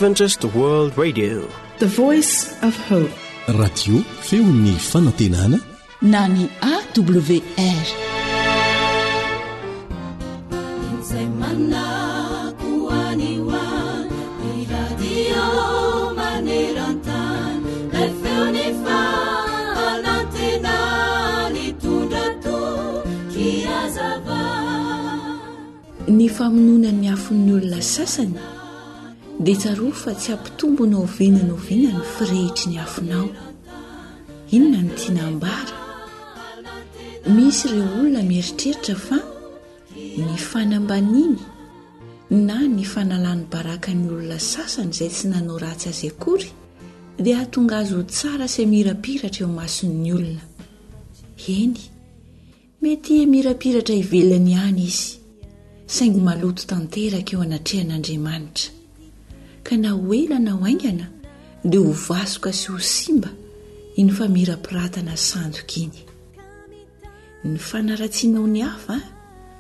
Adventist World Radio. The Voice of Hope. Radio feon'ny fanantenana na ny AWR. Izay manako any ho any, ny radio maneran-tany, ilay feon'ny fanantenana nitondra toky hazava. Ny famonoana ny afon'ny olona sasany dia tsarovy fa tsy hampitombo na oviana na oviana ny firehitry ny afonao. Inona no tiana ambara? Misy ireo olona mieritreritra fa ny fanambaniany na ny fanalany baraka ny olona sasany izay tsy nanao ratsy azy akory dia hahatonga azy ho tsara sy hamirapiratra eo imason'ny olona. Eny, Mety hamirapiratra ivelany ihany izy, saingy maloto tanteraka eo anatrehan'Andriamanitra, ka na ho ela na ho haingana dia ho vasoka sy ho simba iny famirapiratana sandoka iny. Ny fanaratsianao ny hafa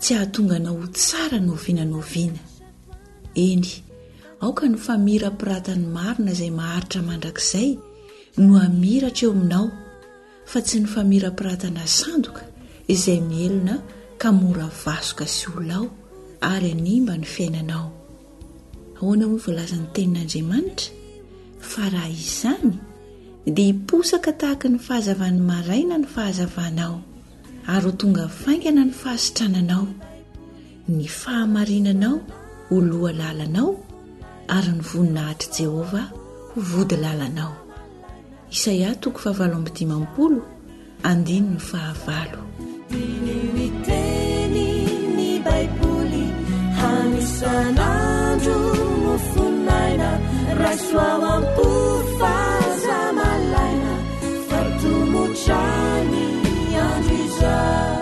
tsy hahatonga anao ho tsara na oviana na oviana. Eny, aoka ny famirapiratan'ny marina izay maharitra mandrakizay no hamiratra eo aminao, fa tsy ny famirapiratana sandoka izay mihelina ka mora vasoka sy ho lao ary hanimba ny fiainanao. Ahoana moa voalazan'ny tenin'Andriamanitra? Fa raha izany dia hiposaka tahaka ny fahazavan'ny maraina ny fahazavanao ary ho tonga faingana ny fahasitrananao, ny fahamarinanao ho loha lalanao ary ny voninahitr'i Jehovah ho vody lalanao. Isaia toko fahavalo amby dimampolo, andininy fahavalo. Diniho ny tenin'ny Baiboly hano isan'andro mofon'aina raiso ao am-po fa aza malaina fa tomotra ny andro izao.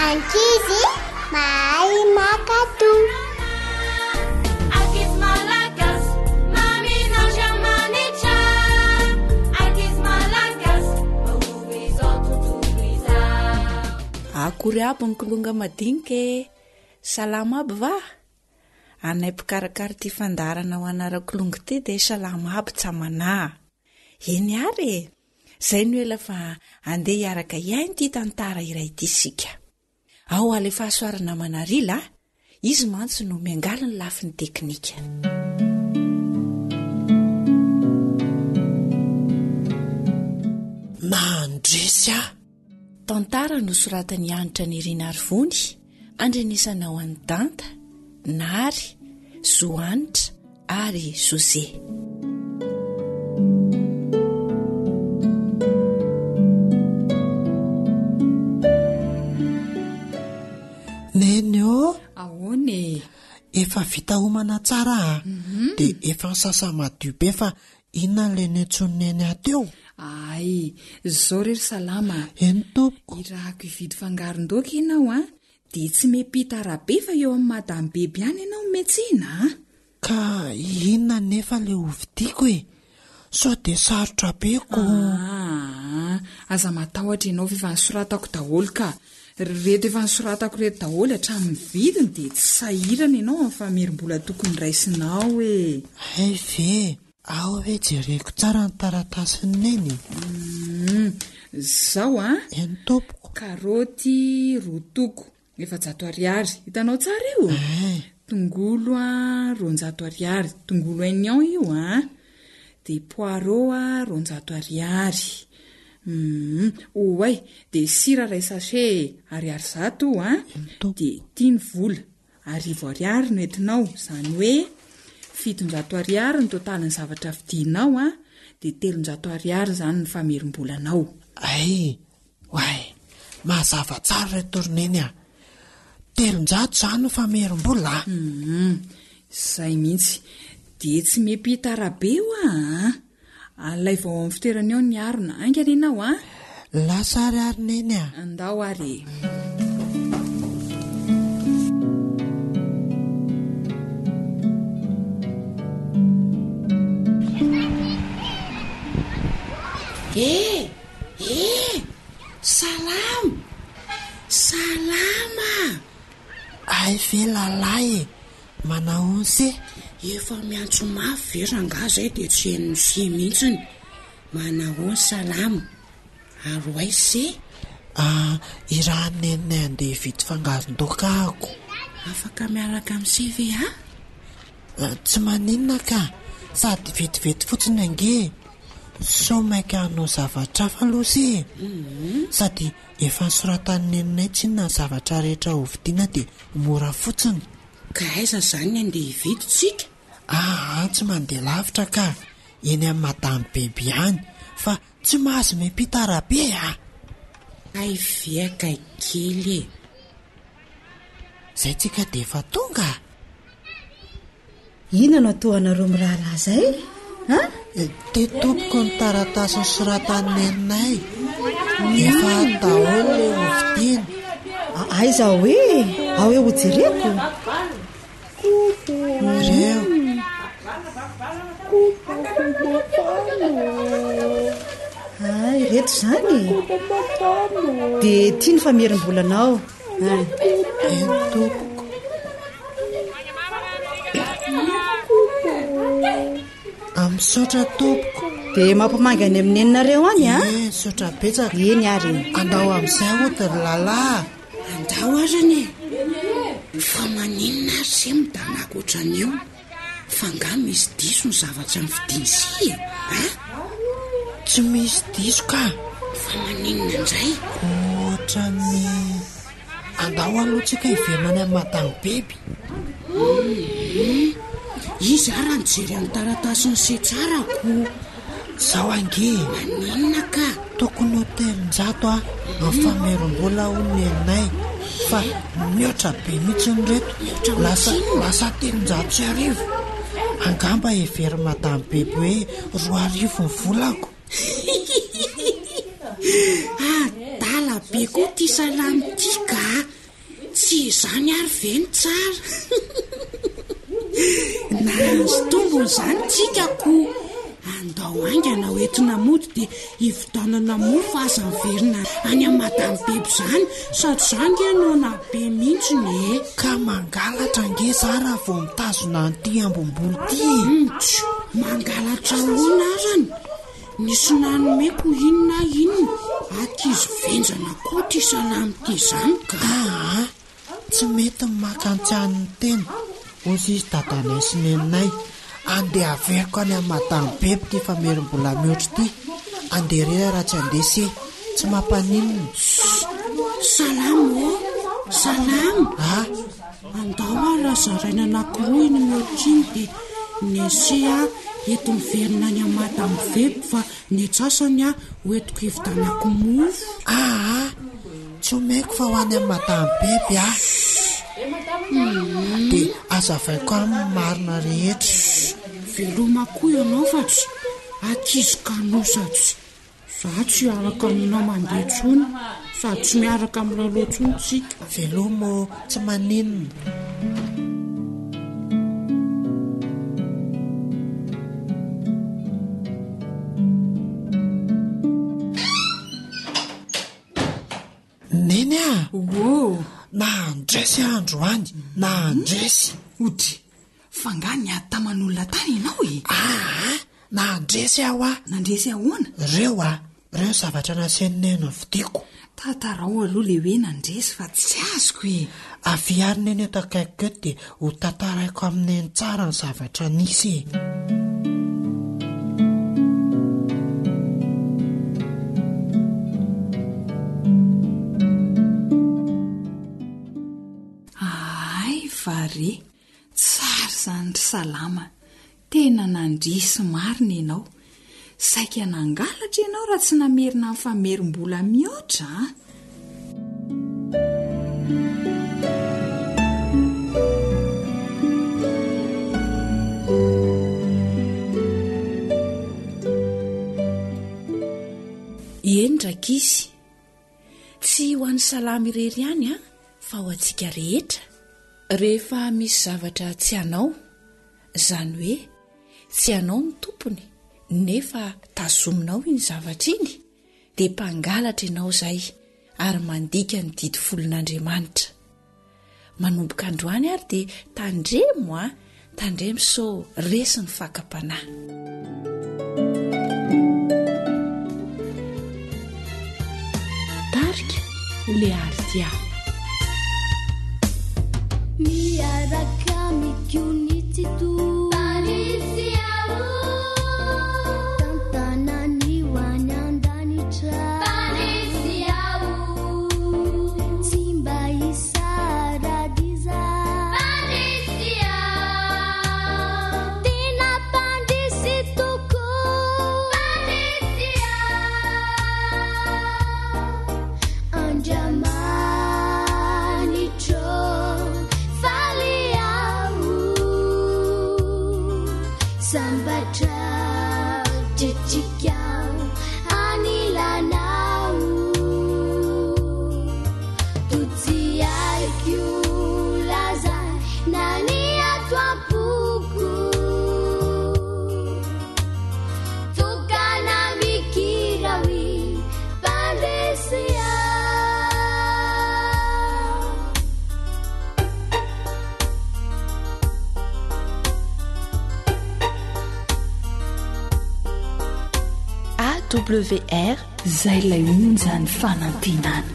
Ankizy mahay mankatò. Ankizy malagasy, mamin'Andriamanitra. Ankizy malagasy, mahomby izao tontolo izao. Akory aby ny kilonga madinika e! Salama aby va? Anay mpikarakara ity fandaharana ho an'Arakilongo ity dia salama aby tsamanà. Eny ary e! Zay no ela fa andeha hiaraka hihaino ity tantara iray ity isika. Ao alefaso ary namana Rila a! Izy mantsy no miangaly ny lafiny teknika. Nandresy aho! Tantara nosoratan'i Hanitra Nirina Arivony, andrenesanao an'i Danta, Nary, Zo Hanitra ary José. Neny ô! Ahoana e? Efa vita homana tsara a! Mhm. Dia efa nisasa madio be fa inona ilay nentsoin'i Neny ahy teo? Ay, zao re ry Salama a! Eny tompoko. Irahako hividy fangaron-daoka ianao a, dia tsy miampita arabe fa eo amin'i Madame Beby ihany ianao no miantsena a! Ka inona anefa ilay hovidiako e? Sao dia sarotra be ko. Aa, aza matahotra ianao fa efa nosoratako daholo ka. Reto efa nosoratako ireto daholo hatramin'ny vidiny dia tsy sahirana ianao amin'ny famerim-bola tokony raisinao e. Hay ve? Ao ve jereko tsara ny taratasin'i Neny e? Humm, zao an! Eny tompoko. Karaoty roa toko, 400 ariary, hitanao tsara io? Eh. Tongolo an, 200 ariary, tongolo oignon io an, dia poireau an, 200 ariary, humm, oay, dia sira iray sachet ariary 100 io an, Eny tompoko. dia ity ny vola. Arivo ariary no entinao, izany hoe 700 ariary ny totalin'ny zavatra vidianao an, dia 300 ariary izany ny famerim-bolanao. Hay! Oay! Mazava tsara ireto ry Neny a! 300 izany ny famerim-bola a! Hum, izay mihitsy. Dia tsy miampita arabe hoa an! Alaivo ao amin'ny fitoerany ao ny harona, haingana ianao an! Lasa ary ary Neny a! Andao ary e! Eh! Eh! Salama! Salama! Hay ve lalahy e! Manahoana se? Efa miantso mafy ve rangaha zay dia tsy henon'i se mihitsiny? Manahoana salama? Ary ho aiza se? Ah, irahan'i neninay handeha hividy fangaron-daoka ahako. Afaka miaraka amin'i se ve aho? Tsy maninona ka! Sady vetivety fotsiny ange e! Sao maika hanao zavatra hafa aloha se e! Sady efa nosoratan'i neninay tsinona ny zavatra rehetra hovidiana dia mora fotsiny. Ka aiza izany ny andeha hividy tsika? Aa tsy mandeha lavitra ka! Eny amin'i Madame Beby ihany fa tsy mahazo miampita arabe a! Hay ve akaiky kely e! Zay tsika dia efa tonga a! Inona no ataonareo mirahalahy zay a? Ty tompoko ny taratasy nosoratan'i neninay. Efa any daholo ilay hovidiana. Aiza hoe? Ao hoe hojereko? Ireo. Ah, ireto izany? Dia ity ny famerim-bolanao. Eny tompoko. Ah, misaotra tompoko. Dia mampimangy any amin'ny neninareo any a? Eh, misaotra betsaka. Eny ary e. Andao amin'izay hody ry lalahy. Andao arany e. Fa maninona ary se midanako ohatran'io? Fa nga misy diso ny zavatra novidiany sy e? A? Tsy misy diso ka. Fa maninona indray? Ohatran'ny andao aloha tsika hiverina any amin'ny madame Beby. Hum. Izy ara nijery an'ny taratasin'i se tsara ko. Zao ange e. Maninona ka? Tokony ho 300 a, ny famerim-bola hono neninay fa mihoatra be mihitsy ny reto. Lasa lasa 1300. Angamba heverin'i madame Beby hoe 2000 ny volako. Adala be koa ty salamo ty ka. Tsy izany ary ve no tsara? Nahazo tombony izany tsika ko. Andao haingana ho entina mody dia hividianana mofo aza miverina any amin'i Madame Beby izany sady za nge noana be mihitsiny e. Ka mangalatra ange za raha vao mitazona an'ity ambom-bolo ity e. Mts, mangalatra ahoana arany? Nisy nanome ko inona inona, ankizy venjana koa ty salamo ty zany ka. Aa, tsy mety ny maka an-tsahan'ny tena, hoy izy dadanay sy neninay. Andeha averiko any amin'i madame Beby ty famerim-bola mihoatra ity. Andeha irery aho raha tsy handeha se, tsy mampaninona. Ssss, salama ô, salama. A! Andao ary raha zaraina anakiroa iny mihoatra iny dia ny anse a eto miverina any amin'i madame Veby fa ny antsasany a ho entiko hividanako mofo. Aa! Tsy omeko fa ho any amin'i madame Beby aho. Dia azavaiko aminy ny marina rehetra. Veloma koa ianao fa tsy ankizy kanosa tsy. Za tsy hiaraka aminao mandeha intsony sady tsy miaraka milalao intsony tsika. Veloma ô, tsy maninona. Neny a! Ô! Nandresy aho androany, nandresy. Odry, fa nga niady taman'olona tany ianao e? Aa! Nandresy aho a! Nandresy ahoana? Reo a! Reo zavatra nasain'i Neny novidiako. Tantarao aloha le hoe nandresy fa tsy azoko e! Avia ary Neny eto akaikiko eto dia ho tantaraiko amin'i Neny tsara ny zavatra nisy e! Ahay va re! Tsara izany ry Salama! Tena nandresy marina ianao. Saika nangalatra ianao raha tsy namerina ny famerim-bola mihoatra a! ankizy. Tsy ho an'i Salamo irery ihany an, fa ho antsika rehetra. Rehefa misy zavatra tsy anao, izany hoe tsy anao ny tompony nefa tazominao iny zavatra iny, dia mpangalatra ianao izay ary mandika ny didy folon'Andriamanitra. Manomboka androany ary dia tandremo a! Tandremo sao resy ny fakam-panahy. Tarika Leardia. Miaraka amiko ny Tsitoha. Tantanany ho any an-danitra. Tsy mba hisaradiza. Tena mpandresy tokoa. Andriamanitro, faly aho. Sambatra tretrika aho anilanao. Toa tsy haiko lazaina ny ato am-poko. Tokana mikira hoy mpandresy aho. AWR Zay ilay onjan'ny fanantenana.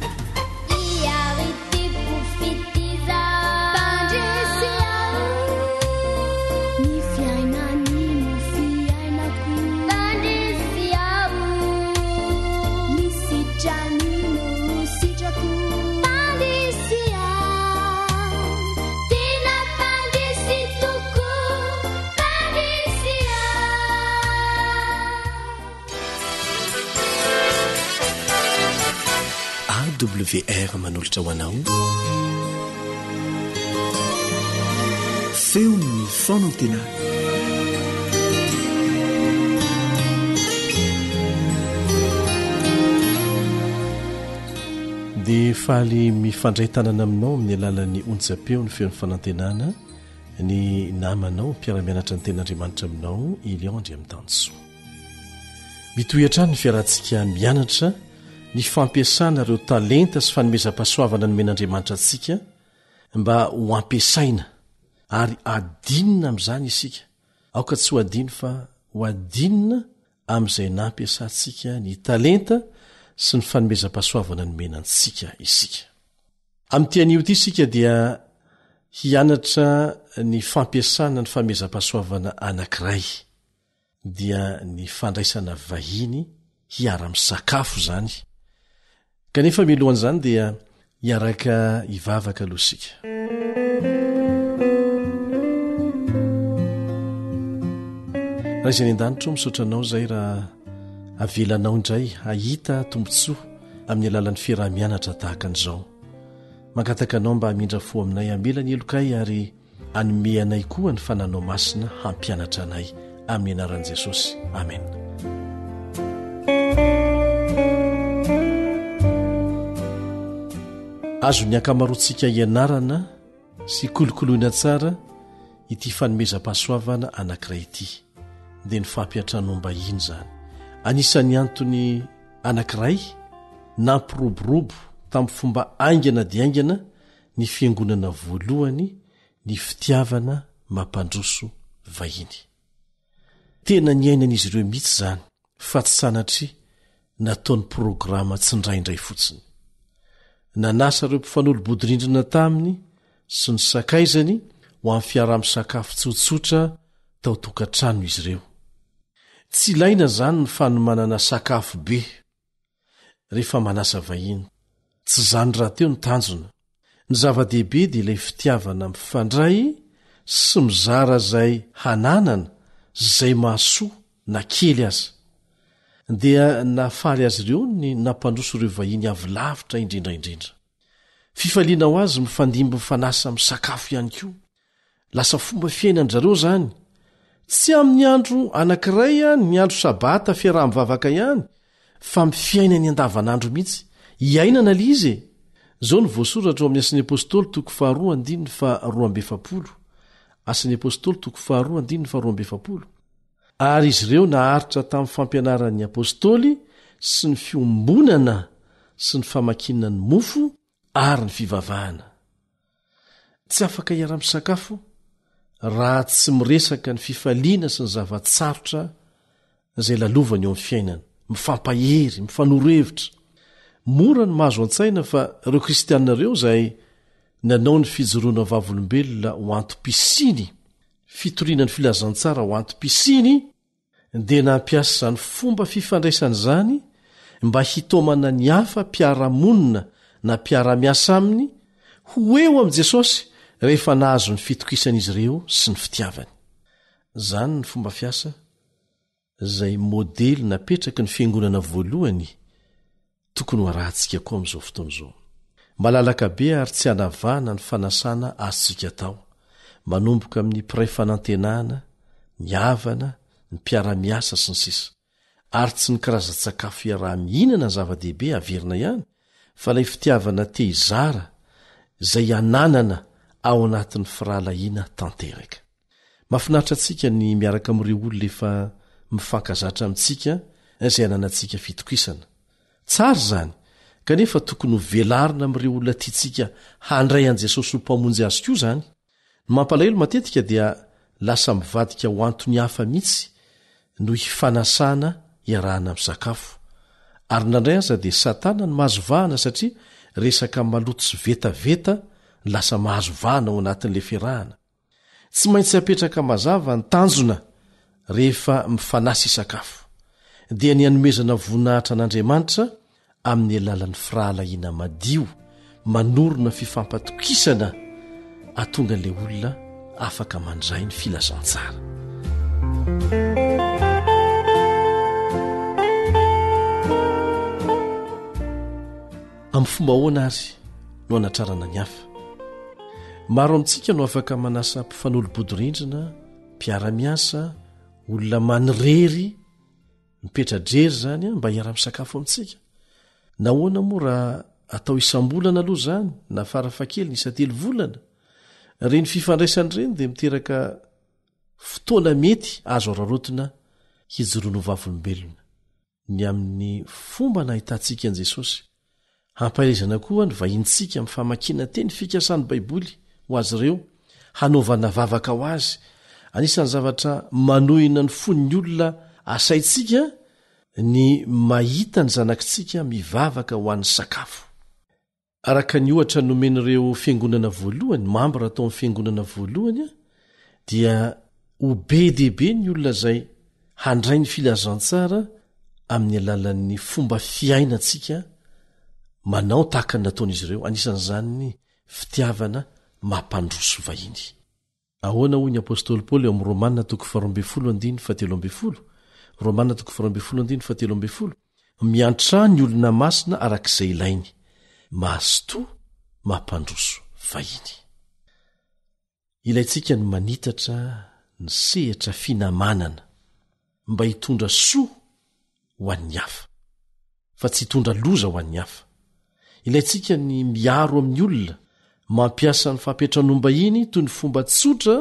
AWR manolotra ho anao Feon'ny fanantenana. Dia faly mifandray tanana aminao amin'ny alalan'ny onjam-peo ny feon'ny fanantenana ny namanao mpiara-mianatra ny tenin'Andriamanitra aminao Elion Andriamitansoa. Mitohy hatrany ny fiarahantsika mianatra ny fampiasana ireo talenta sy fanomezam-pahasoavana nomen'Andriamanitra antsika mba ho ampiasaina ary adinina amin'izany isika. Aoka tsy ho adino fa ho adinina amin'izay nampiasantsika ny talenta sy ny fanomezam-pahasoavana nomena antsika isika. Amin'ity anio ity isika dia hianatra ny fampiasana ny fanomezam-pahasoavana anankiray, dia ny fandraisana vahiny hiara-misakafo izany. Kanefa mialohan'izany dia hiaraka hivavaka aloha isika. Ray izay any an-danitra ô, misaotra anao izay raha avelanao indray hahita tombontsoa amin'ny alalan'ny fiaraha-mianatra tahaka an'izao. Mangataka anao mba hamindra fo aminay, hamela ny helokay ary hanome anay koa ny Fananao Masina hampianatra anay. Amin'ny anaran'i Jesosy. Amena. Azon'ny ankamaroantsika ianarana sy kolokoloina tsara ity fanomezam-pahasoavana anankiray ity, dia ny fampiantranoam-bahiny izany. Anisan'ny antony anankiray nampiroborobo tamin'ny fomba haingana dia haingana ny fiangonana voalohany ny fitiavana mampandroso vahiny. Tena niainan'izy ireo mihitsy izany fa tsy sanatria nataony programa tsindraindray fotsiny. Nanasa ireo mpifanolo-bodirindrina taminy sy ny sakaizany ho amin'ny fiaraha-misakafo tsotsotra tao an-tokantranony izy ireo. Tsy ilaina izany ny fanomanana sakafo be rehefa manasa vahiny. Tsy izany rahateo ny tanjona. Ny zava-dehibe dia ilay fitiavana mifandray sy mizara izay hananana sy izay mahasoa na kely aza. Dia nahafaly azy ireo ny nampandroso ireo vahiny avy lavitra indrindra indrindra. Fifaliana ho azy mifandimby mifanasa misakafo ihany koa. Lasa fomba fiainan-dry zareo izany. Tsy amin'ny andro anankiray ny andro sabata fiaraha-mivavaka ihany, fa amin'ny fiainany andavanandro mihitsy. Iainana ilay izy e! Izao no voasoratra ao amin'ny Asan'ny Apostoly toko faharoa andininy faha 42, Asan'ny Apostoly toko faharoa andininy faha 42, Ary izy ireo naharitra tamin'ny fampianaran'ny Apostoly sy ny fiombonana sy ny famakiana ny mofo ary ny fivavahana. Tsy afaka hiara-misakafo raha tsy miresaka ny fifaliana sy ny zava-tsarotra izay lalovany eo amin'ny fiainana, mifampahery, mifanoro hevitra. Mora ny mahazo an-tsaina fa ireo kristianina ireo izay nanao ny fijoroana vavolombelona ho antom-pisiany, fitoriana ny filazantsara ho antom-pisiany, dia nampiasa izany fomba fifandraisana izany mba hitaomana ny hafa mpiara-monina na mpiara-miasa aminy ho eo amin'i Jesosy rehefa nahazo ny fitokisan'izy ireo sy ny fitiavany. Izany ny fomba fiasa izay modely napetraky ny fiangonana voalohany tokony ho arahantsika koa amin'izao fotoana izao. Malalaka be ary tsy hanavahana ny fanasana azontsika atao, manomboka amin'ny mpiray fanantenana, ny havana, ny mpiara-miasa, sy ny sisa Ary tsy ny karazan-tsakafo iaraha-mihinana ny zava-dehibe averina ihany fa ilay fitiavana te hizara izay ananana ao anatin'ny firahalahiana tanteraka. Mahafinaritra antsika ny miaraka amin'ireo olona efa mifankazatra amintsika izay ananantsika fitokisana. Tsara izany, kanefa tokony ho velarina amin'ireo olona tiantsika handray an'i Jesosy ho Mpamonjy azy koa izany. Ny mampalahelo matetika dia lasa mivadika ho antony hafa mihitsy no hifanasana hiarahana misakafo. Ary indraindray aza dia Satana no mahazo vahana satria resaka maloto sy vetaveta no lasa mahazo vahana ao anatin'ilay fiarahana. Tsy maintsy apetraka mazava ny tanjona rehefa mifanasa hisakafo, dia ny hanomezana voninahitra an'Andriamanitra amin'ny alalan'ny firahalahiana madio manorina fifampatokisana ahatonga an'ilay olona afaka mandray ny filazantsara. Amin'ny fomba ahoana àry no hanatrarana ny hafa? Maro amintsika no afaka manasa mpifanolo-bodirindrina, mpiara-miasa, olona manirery, mipetra-drery izany mba hiara-misakafo amintsika. Nahoana moa raha atao isam-bolana aloha izany, na farafahakeliny isan-telo volana? Ireny fifandraisana ireny dia miteraka fotoana mety azo araraotina hijoroana ho vavolombelona. ny amin'ny fomba nahitantsika an'i Jesosy. Hampaherezana koa ny vahinintsika amin'ny famakiana teny fikasan'ny Baiboly ho azy ireo, hanaovana vavaka ho azy. Anisan'ny zavatra manohina ny fon'ny olona asaintsika ny mahita ny zanakitsika mivavaka ho an'ny sakafo. Araka ny ohatra nomen'ireo fiangonana voalohany, mambra tao amin'ny fiangonana voalohany, dia ho be dia be ny olona izay handray ny filazantsara amin'ny alalan'ny fomba fiainantsika manao tahaka ny nataon'izy ireo, anisan'izany ny fitiavana mampandroso vahiny. Ahoana hoy ny apostoly Paoly ao amin'ny Romana toko faharoambinifolo andininy fahatelo ambinifolo? Romana toko faharoambinifolo andininy fahatelo ambinifolo, Miantrà ny olona masina araka izay ilainy, mazotoa mampandroso vahiny. Ilaintsika ny manitatra ny sehatra finamanana mba hitondra soa ho an'ny hafa, fa tsy hitondra loza ho an'ny hafa. Ilaintsika ny miaro amin'ny olona, mampiasa ny fampiantranoam-bahiny toy ny fomba tsotra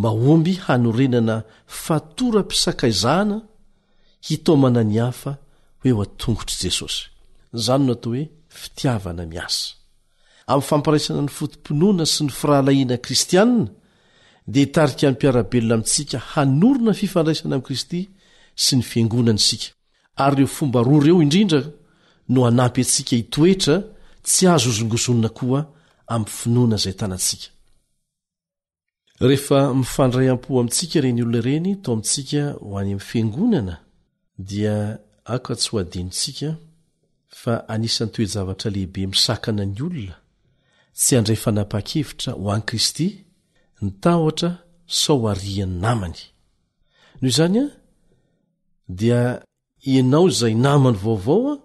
mahomby hanorenana fatoram-pisakaizana hitaomana ny hafa ho eo an-tongotr'i Jesosy. Izany no atao hoe fitiavana miasa. Amin'ny fampiraisana ny foto-pinoana sy ny firahalahiana kristianina, dia hitarika ny mpiara-belona amintsika hanorina fifandraisana amin'i Kristy sy ny Fiangonany isika, ary ireo fomba roa ireo indrindra no hanampy antsika hitoetra tsy azo hozongozonina koa amin'ny finoana izay tanantsika. Rehefa mifandray am-po amintsika ireny olona ireny tao amintsika ho any amin'ny fiangonana dia aoka tsy ho adinontsika fa anisan'ny toe-javatra lehibe misakana ny olona tsy handray fanapahan-kevitra ho an'i Kristy ny tahotra sao harian'ny namany. Noho izany dia Ianao izay namany vaovao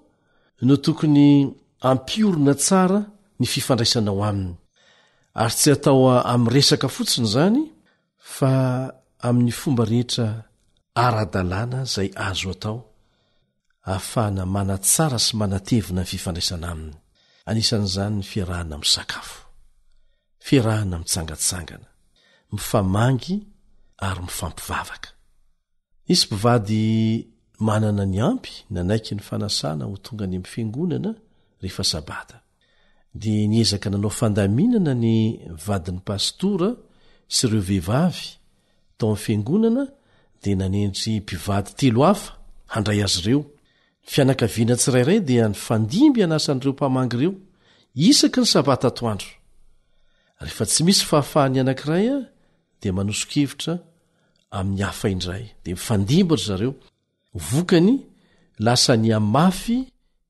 no tokony hampiorina tsara ny fifandraisanao aminy. Ary tsy atao amin'ny resaka fotsiny izany fa amin'ny fomba rehetra ara-dalàna izay azo atao. ahafahana manatsara sy manatevina ny fifandraisana aminy, anisan'izany ny fiarahana misakafo, fiarahana mitsangantsangana, mifamangy ary mifampivavaka. Nisy mpivady manana ny ampy nanaiky ny fanasana ho tonga any amin'ny fiangonana rehefa Sabata. Dia niezaka nanao fandaminana ny vadin'ny pastora sy ireo vehivavy tao amin'ny fiangonana dia nanendry mpivady telo hafa handray azy ireo. Ny fianakaviana tsirairay dia nifandimby hanasa an'ireo mpamangy ireo isaky ny Sabata atoandro. Rehefa tsy misy fahafahan'ny anankiray dia manoso-kevitra amin'ny hafa indray, dia mifandimby ry zareo. Vokany, lasa nihamafy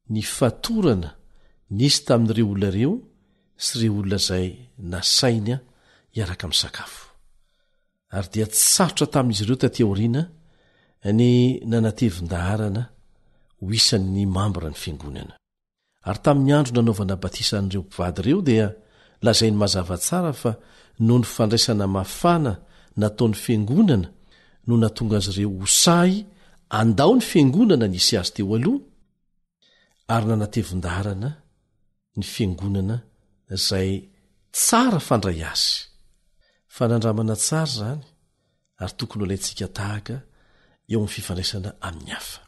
ny fatorana nisy tamin'ireo olona ireo sy ireo olona izay nasainy hiaraka misakafo. Ary dia tsy sarotra tamin'izy ireo taty aoriana ny nanatevin-daharana ho isan'ny mambran'ny fiangonana. Ary tamin'ny andro nanaovana batisa an'ireo mpivady ireo dia lazainy mazava tsara fa noho ny fandraisana mafana nataon'ny fiangonana no nahatonga azy ireo ho sahy handao ny fiangonana nisy azy teo aloha ary nanatevin-daharana ny fiangonana izay tsara fandray azy. Fanandramana tsara izany ary tokony ho alaintsika tahaka eo amin'ny fifandraisana amin'ny hafa.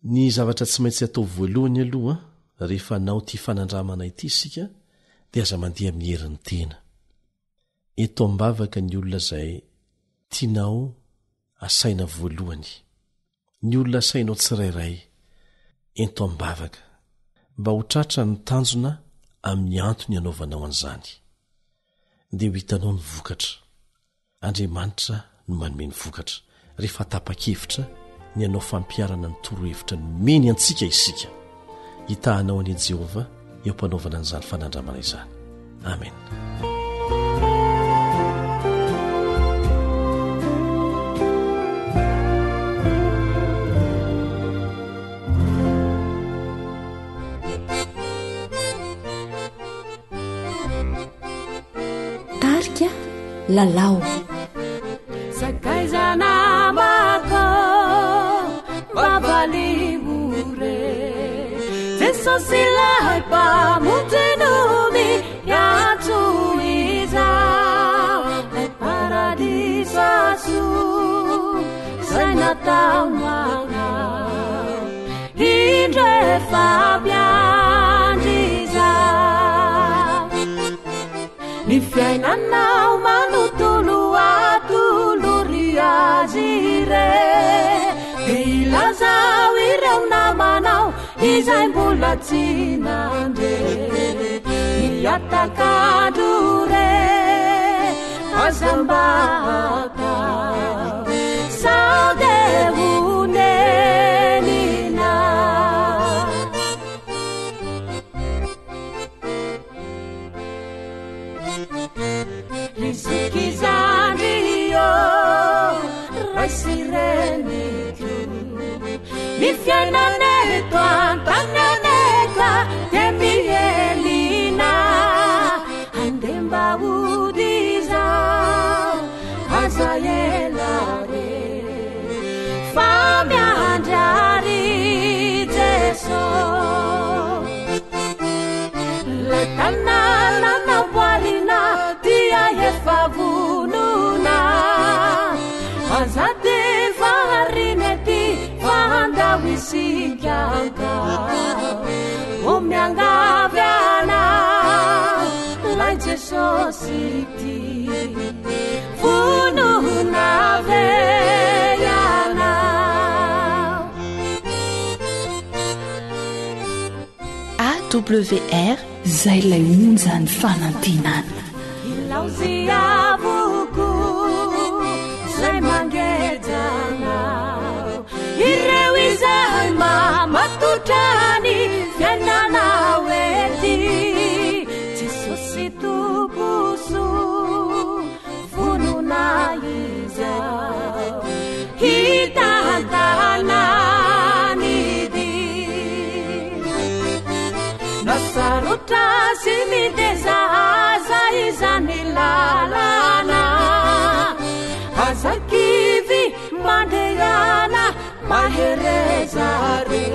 Ny zavatra tsy maintsy atao voalohany aloha rehefa hanao ity fanandramana ity isika dia aza mandeha amin'ny herin'ny tena. Eto am-bavaka ny olona izay tianao asaina voalohany. Ny olona asainao tsirairay, ento am-bavaka mba ho tratra ny tanjona amin'ny antony anaovanao an'izany. Dia ho hitanao ny vokatra. Andriamanitra no manome ny vokatra rehefa tapa-kevitra ny hanao fampiharana ny torohevitra nomeny antsika isika. Hitahanao anie Jehovah eo am-panaovana an'izany fanandramana izany. Amena. Tarika Lalao. Sakaiza namako mba valio re Jesosy ilay Mpamonjy no miantso izao Ilay paradisa soa izay natao ho anao Indro efa miandry izaho Ny fiainanao manontolo atolory azy ireny Dia ilazao ireo namanao izay mbola tsy nandre Ny hatak'andro re aza mba atao Sao dia honenina Ry zoky zandry ô, ray sy reniko Ny fiainana eto an-tany anefa dia mihelina Andeha mba hody izao, aza ela re Fa miandry ary Jeso Ilay tanàna namboarina dia efa vonona Aza dia variana ety fa andao isika hankao O miangavy anao ilay Jesosy ity Vonona ve ianao AWR Izay ilay onjan'ny fanantenana. Ilaozy avokoa izay mangeja anao Ireo izay mamatotra ny fiainanao ety Jesosy Tompo soa vonona izao Hitantana ny dia Na sarotra sy miteza aza izany lalana Aza kivy mandehana Mahereza re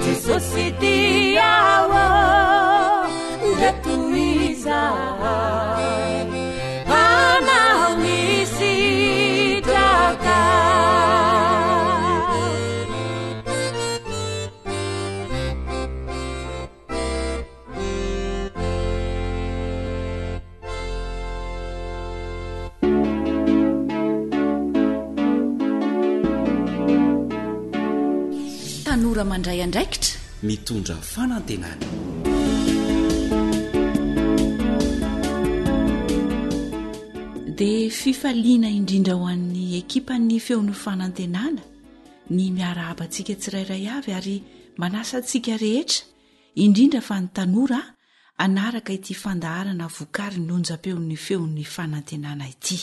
Jesosy tia ô Ndeha tohizay Hanao ny sitraka. Tanora mandray andraikitra. Mitondra fanantenana. Dia fifaliana indrindra ho an'ny ekipan'ny Feon'ny Fanantenana ny miarahaba antsika tsirairay avy ary manasa antsika rehetra indrindra fa ny tanora hanaraka ity fandaharana vokarin'ny onjam-peon'ny Feon'ny Fanantenana ity.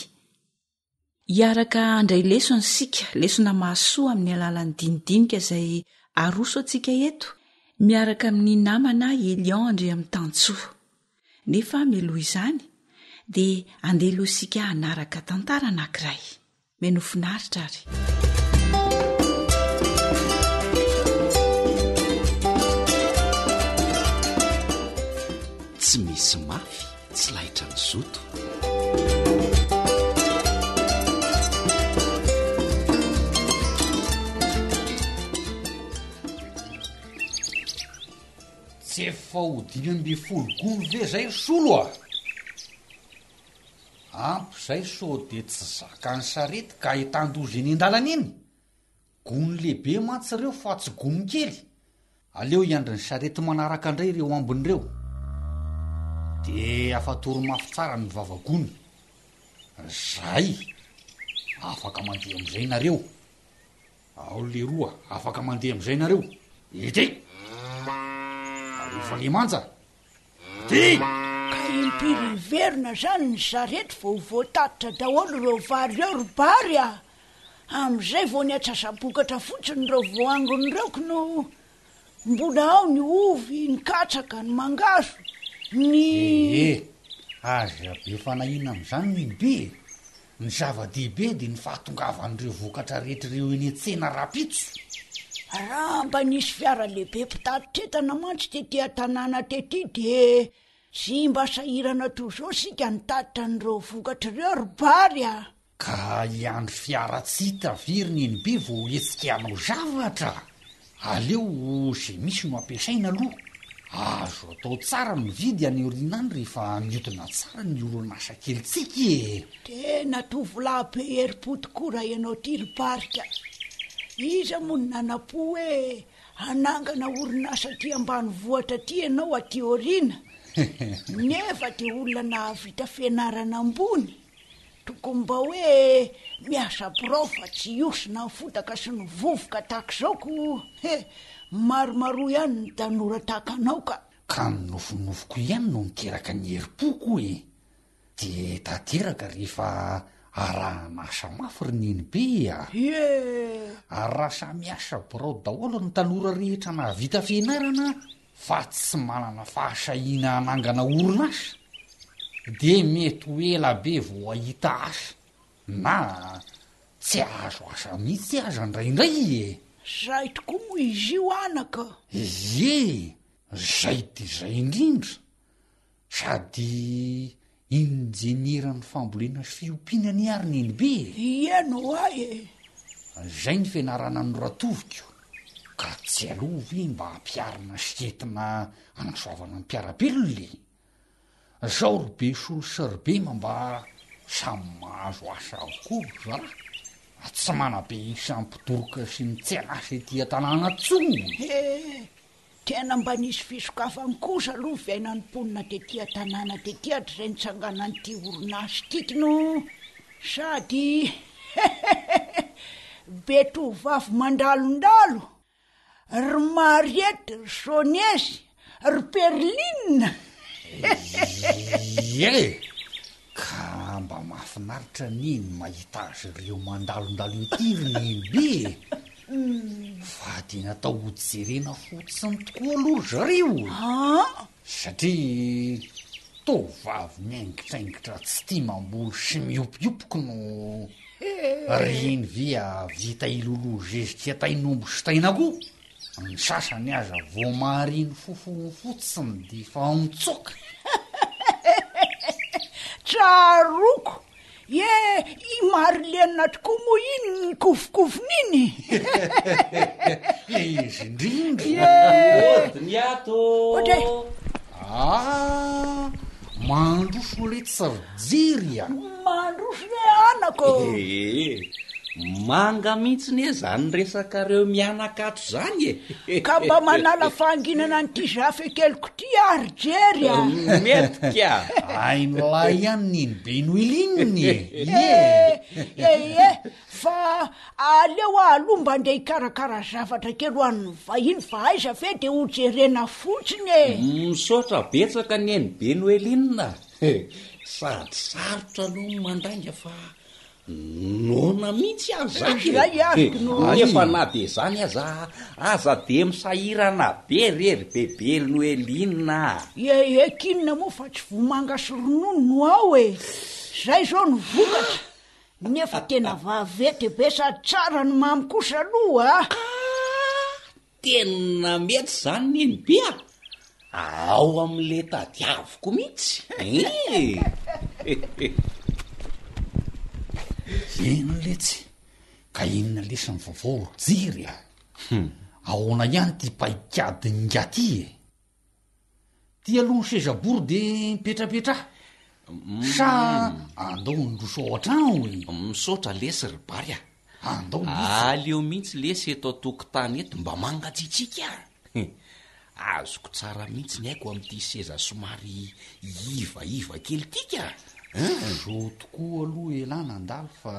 Hiaraka handray lesona isika, lesona mahasoa amin'ny alalan'ny dinidinika izay aroso antsika eto miaraka amin'ny namana Elion Andriamitansoa. Nefa mialoha izany dia andeha aloha isika hanaraka tantara anankiray. Mino finaritra ary. Tsy misy mafy tsy laitra ny zoto. Tsy efa ho 15 gony ve zay ry Solo a? Ampy izay sao dia tsy zakan'ny sarety ka ahitan-doza eny an-dalana eny. Gony lehibe mantsy ireo fa tsy gony kely. Aleo hiandry ny sarety manaraka indray ireo ambiny ireo. Dia afatory mafy tsara ny vava-gony. Zay! Afaka mandeha amin'izay nareo. Ao leroa, afaka mandeha amin'izay nareo. Ety! Alefa lemanja! Ity! Ka impiry hiverina zany ny sarety vao ho voatatitra daholo ireo vary ireo ry Bary a! Amin'izay vao ny atsasa-bokatra fotsiny ireo voangony ireo kno mbola ao ny ovy, ny katsaka, ny mangahazo, ny. Ee, aza be fanahiana amin'izany Nenibe e! Ny zava-dehibe dia ny fahatongavan'ireo vokatra rehetra ireo eny an-tsena rahampitso. Raha mba nisy fiara lehibe mpitatitra entana mantsy tety an-tanàna tety dia tsy mba sahirana toy izao isika nitatitra an'ireo vokatra ireo ry Bary a! Ka hiandry fiara tsy hita ve ry Nenibe vao hetsika hanao zavatra? Aleo izay misy no ampiasaina aloha. Azo atao tsara ny mividy any aoriana any rehefa mihodina tsara ny orinasa kelintsika e! Tena tovolahy be herim-po tokoa raha ianao ity ry Barika. Iza moa no nanam-po hoe hanangana orinasa aty ambanivohitra aty ianao aty aoriana? Nefa dia olona nahavita fianarana ambony. Tokony mba hoe miasa birao fa tsy hiosona ny fotaka sy ny vovoka tahaka izao ko he! Maromaroa ihany ny tanora tahaka anao ka. Ka ny nofinofiko ihany no niteraka ny herim-poko e! Dia tanteraka rehefa arahana asa mafy ry Nenibe a! Ie! Ary raha samy miasa birao daholo ny tanora rehetra nahavita fianarana fa tsy manana fahasahiana hanangana orinasa dia mety ho ela be vao hahita asa na tsy hahazo asa mihitsy aza indraindray e! Zay tokoa moa izy io anaka! Ie! Zay dia zay indrindra! Sady injenieran'ny fambolena sy fiompiana anie ary Nenibe e! Ieny ho'a e! Izay ny fianarana noratoviko, ka tsy aleo ve mba ampiharina sy entina hanasoavana ny mpiara-belona e! Zao ry Besolo sy ry Bema mba samy mahazo asa avokoa ry zalahy, fa tsy manabe isam-pidoroka sy ny tsy an'asa ety an-tanàna intsony! He! Tena mba nisy fisokafany kosa aloha ny fiainan'ny mponina tety an-tanàna tety hatrizay nitsanganan'ity orinasa ity kno sady hehehehe be tovovavy mandalondalo ry Mariette ry Soniesy ry Perline Ie e! Ka mba mahafinaritra anie ny mahita azy ireo mandalondalo ety ry Nenibe e! Fa dia natao ho jerena fotsiny tokoa aloha ry zareo e! Satria tovovavy miaingitraingitra tsy tia mamboly sy miopiopiky no. Reny ve hahavita hiloloha zezika tain'omby sy tain'akoho? Ny sasany aza vao mahare ny fofony fotsiny dia efa mitsoaka. Tsaroako! Ye, i Marlene tokoa moa iny nikofonkofona iny. Izy indrindra. Ye. Mody ny ato. Ohatray. Ah, mandroso letsy ry Jery a! Mandroso ve anako? Ee, manga mihitsy ne zany resakareo mianaka ato zany e! Ka mba manala fahanginana an'ity zafikeliko ity aho ry Jery a! Mety ka! Hain'lah ihany neny be Noeline e! Ie! Ee, fa aleo aho aloha mba andeha hikarakara zavatra kely ho an'ny vahiny fa aiza ve dia hojerena fotsiny e! Misaotra betsaka neny be Noeline a! Sady sarotra aloha ny mandainga fa noana mihitsy aho zany e! Zay ary no. Nefa na dia izany aza, aza dia misahirana be re ry Bebely Noeline a! Ie ie k'inona moa fa tsy vomanga sy ronono no ao e! Zay zao no vokatra, nefa tena vaventy be sady tsara ny mamy kosa aloha a! Tena mety izany neny be a! Ao amin'le tadiaviko mihitsy eh! Eny letsy, ka inona lesy ny vaovao ry Jery a? Ahoana ihany ity paikadin'ingahy ity e? Ty aloha ny seza bory de mipetrapetraha sa andao handroso ao an-trano e? Misaotra lesy ry Bary a! Andao mihitsy. Aleo mihitsy lesy eto an-tokotany eto mba mangatsiatsiaka a! Azoko tsara mihitsy ny aiko amin'ity seza somary ivaiva kely ity ka! Zao tokoa aloha elah nandalo fa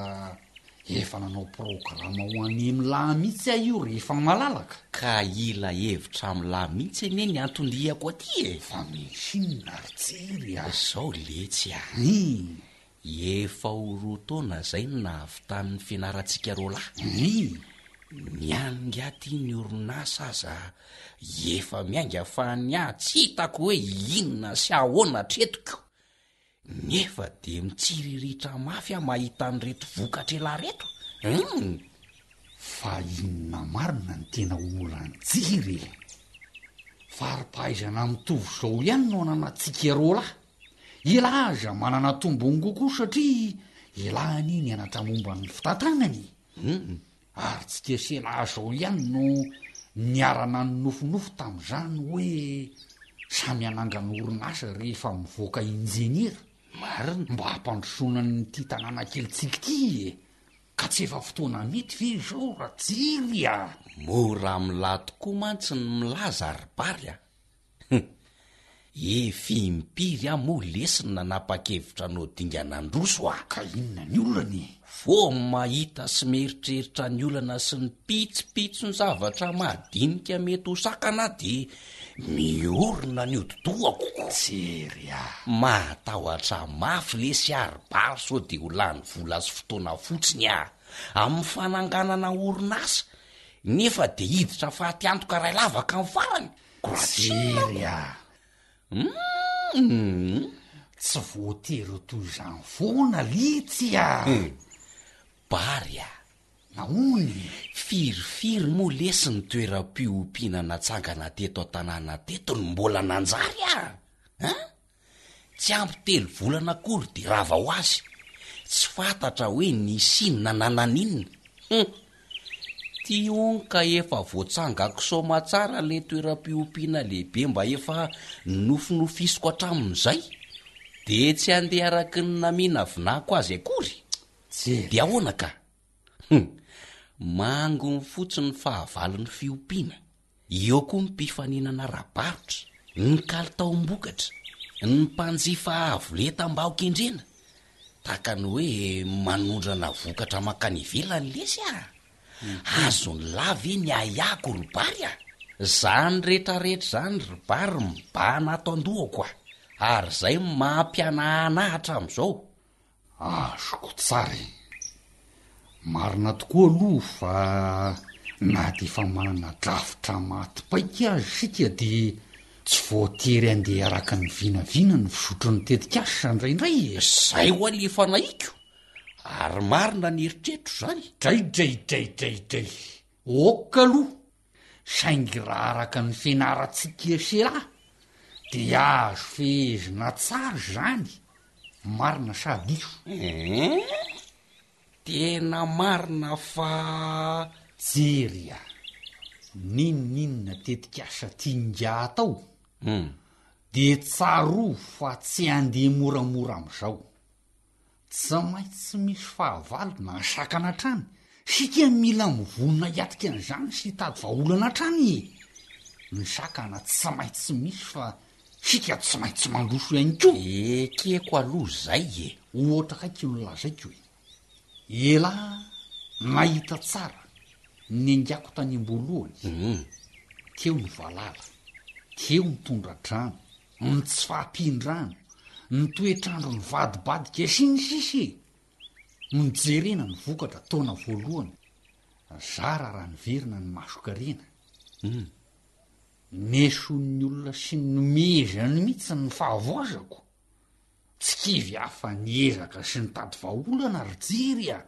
Efa nanao programa ho an'i Mlah mihitsy aho io rehefa malalaka. Ka hila hevitra amin'lah mihitsy anie ny anton-diako aty e! Fa misy inona ry Jery a? Zao letsy a! Hum. Efa ho roa taona zay no nahavitan'ny fianarantsika roalahy. Hum. Ny an'ingahy ty ny orinasa aza efa miainga fa ny ahy tsy hitako hoe inona sy ahoana hatreto ko! Nefa dia mitsiriritra mafy aho mahita an'ireto vokatra elah reto hum! Fa inona marina ny tena olan'i Jery e? Fari-pahaizana mitovy izao ihany no ananantsika roalahy. Elah aza manana tombony kokoa satria elah anie nianatra momba ny fitantanana e! Hum! Ary tsy dia sela zao ihany no niara-nanonofinofy tamin'izany hoe samy hanangana orinasa rehefa mivoaka injeniera. Marina. Mba hampandrosoana an'ity tanàna kelintsika ity e! Ka tsy efa fotoana mety ve izao Rajery a? Mora amin'lah tokoa mantsy ny milaza ry Bary a! Hum. Efa impiry aho moa lesy no nanapa-kevitra hanao dingana handroso a! Ka inona ny olana e? Vao mahita sy mieritreritra ny olana sy ny pitsopitson-javatra madinika mety ho sakana aho dia miorina ny hodi-dohako ko! Jery a! Mahatahotra mafy lesy aho ry Bary sao dia ho lany vola sy fotoana fotsiny aho amin'ny fananganana orinasa nefa dia hiditra faty antoka iray lavaka amin'ny farany! Jery a! Humm! Tsy voatery ho toy izany foana litsy a! Bary a! Nahoana e? Firifiry moa lesy ny toeram-piompiana natsangana teto an-tanàna teto no mbola nanjary a! An? Tsy ampy telo volana akory dia rava ho azy. Tsy fantatra hoe nisy inona na naninona. Hum! Ty hono ka efa voatsangako soamatsara le toeram-piompiana lehibe mba efa nofinofisiko hatramin'izay. Dia tsy handeha araky ny naminavinako azy akory. Dia ahoana ka? Hum! Manginy fotsiny ny fahavalon'ny fiompiana. Eo koa ny mpifaninana ara-barotra, ny kalitaom-bokatra, ny mpanjifa avo lenta mba ho kendrena. Tahaka ny hoe manondrana vokatra mankany ivelany lesy a! Azon'ny lahy ve ny ahiahiko ry Bary a? Zany retraretra zany ry Bary mibahana ato an-dohako a! Ary zay no maha-mpihanahana ahy hatramin'izao. Azoko tsara e! Marina tokoa aloha fa na dia efa manana drafitra maty paika aza isika dia tsy voatery handeha araka ny vinavina ny fizotry ny tetikasa indraindray e! Zay hoa le efa nahiko! Ary marina ny eritreritro izany? Dray-dray-dray-dray-dray! Ok aloha! Saingy raha araka ny fianarantsika sera dia azo fehezina tsara izany, marina sa diso? Eeh! Tena marina fa. Jery a! N'inon'inona tetikasa tian'ingahy atao dia tsarovy fa tsy handeha moramora amin'izao. Tsy maintsy misy fahavalo na sakana hatrany. Isika mila mivonona hiatrika an'izany sy hitady vahaolana hatrany e! Ny sakana tsy maintsy misy fa isika tsy maintsy mandroso ihany koa. Ekeko aloha izay e! Ohatra akaiky no lazaiko e! Elah nahita tsara ny niaingako tany am-boalohany, teo ny valala, teo ny tondra-drano, ny tsy fahampian-drano, ny toetr'andro nivadibadika sy ny sisa e! Nojerena ny vokatra taona voalohany, zara raha niverina ny mason-karena. Nesoin'ny olona sy nomezany mihitsy ny fahavoazako. Tsy kivy aho fa niezaka sy nitady vahaolana ry Jery a!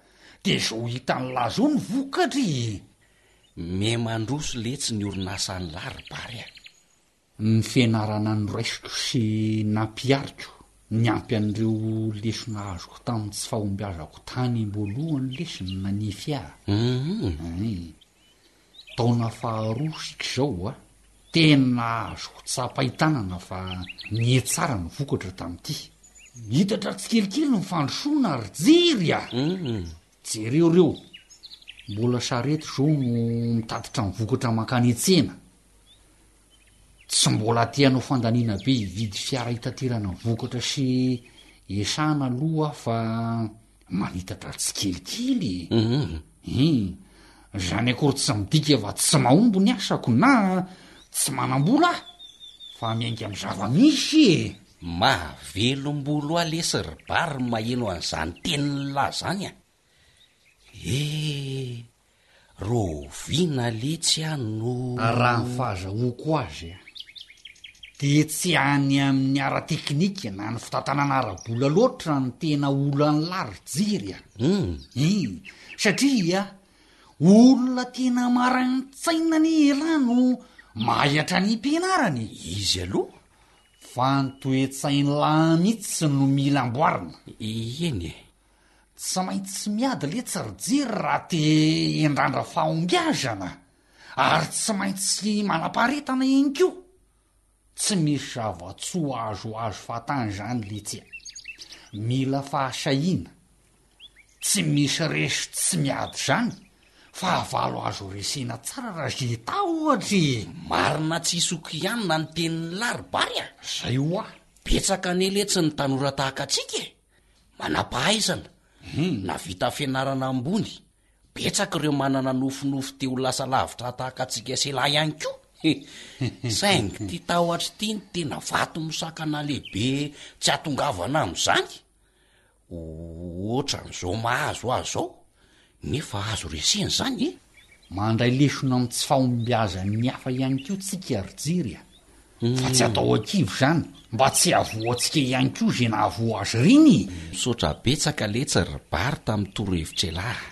Dia izao hitan'lah izao ny vokatra e! Miha mandroso letsy ny orinasan'lah ry Bary a! Ny fianarana noraisiko sy nampihariko niampy an'ireo lesona azoko tamin'ny tsy fahombiazako tany am-boalohany lesy no nanefy ahy. Ein. Taona faharoa isika izao a! Tena azoko tsapain-tanana fa nihatsara ny vokatra tamin'ity. Nitatra tsikelikely ny fandrosoana ry Jery a! Jereo ireo, mbola sarety izao no mitatitra ny vokatra mankany an-tsena. Tsy mbola te hanao fandaniana be hividy fiara hitaterana vokatra sy esana aloha aho fa manitatra tsikelikely e. Hum, izany akory tsy midika fa tsy mahomby ny asako na tsy manam-bola aho fa miainga amin'ny zava-misy e. Mahavelom-bolo ahy lesy ry Bary ny maheno an'izany tenin'lah zany a! Eh! Rahoviana letsy aho no. Raha ny fahazahoako azy dia tsy any amin'ny ara-teknika na ny fitantanana ara-bola loatra ny tena olan'lah ry Jery a! Hum! Satria olona tena maranin-tsaina anie elah no mahay hatrany am-pianarana e! Izy aloha Fa ny toe-tsain'lah mihitsy no mila amboarina. Eny e! Tsy maintsy miady letsy ry Jery raha te hiandrandra fahombiazana ary tsy maintsy manam-paharetana ihany koa. Tsy misy zava-tsoa azo azo fahatany izany letsy a! Mila fahasahiana. Tsy misy resy tsy miady izany. Fahavalo azo resena tsara raha Zeta ohatra e! Marina tsy sokianina ny tenin'lah ry Bary a! Zay hoa! Betsaka anie letsy ny tanora tahaka antsika e! Manam-pahaizana, navita fianarana ambony, betsaka ireo manana nofinofy te ho lasa lavitra tahaka antsika sela ihany koa. Saingy ity tahotra ity no tena vato misakana lehibe tsy hahatongavana amin'izany. Ohatran'izao mahazo azy izao, nefa azo resena izany e! Mandray lesona amin'ny tsy fahombiazan'ny hafa ihany koa tsika ry Jery a! Fa tsy atao ankivy izany mba tsy hahavoa antsika ihany koa izay nahavoa azy ireny e! Misaotra betsaka letsy ry Bary tamin'ny torohevitr'elah a!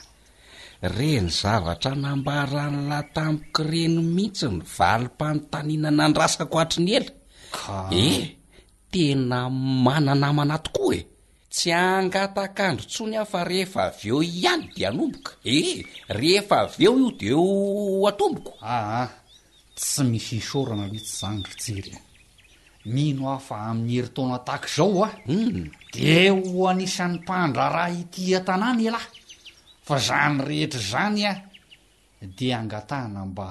Reny zavatra nambaran'lah tamiko ireny mihitsy ny valim-panontaniana nandrasako hatry ny ela. Ka. Eh! Tena mana-namana tokoa e! Tsy hangatak'andro intsony aho fa rehefa avy eo ihany dia hanomboka e! Rehefa avy eo io dia ho atomboko. Aa, tsy misy isaorana mihitsy izany ry Jery a! Mino aho fa amin'ny herintaona tahaka izao a, dia ho anisan'ny mpandraharaha ity an-tanàna ialahy, fa izany rehetra izany a, dia angatahana mba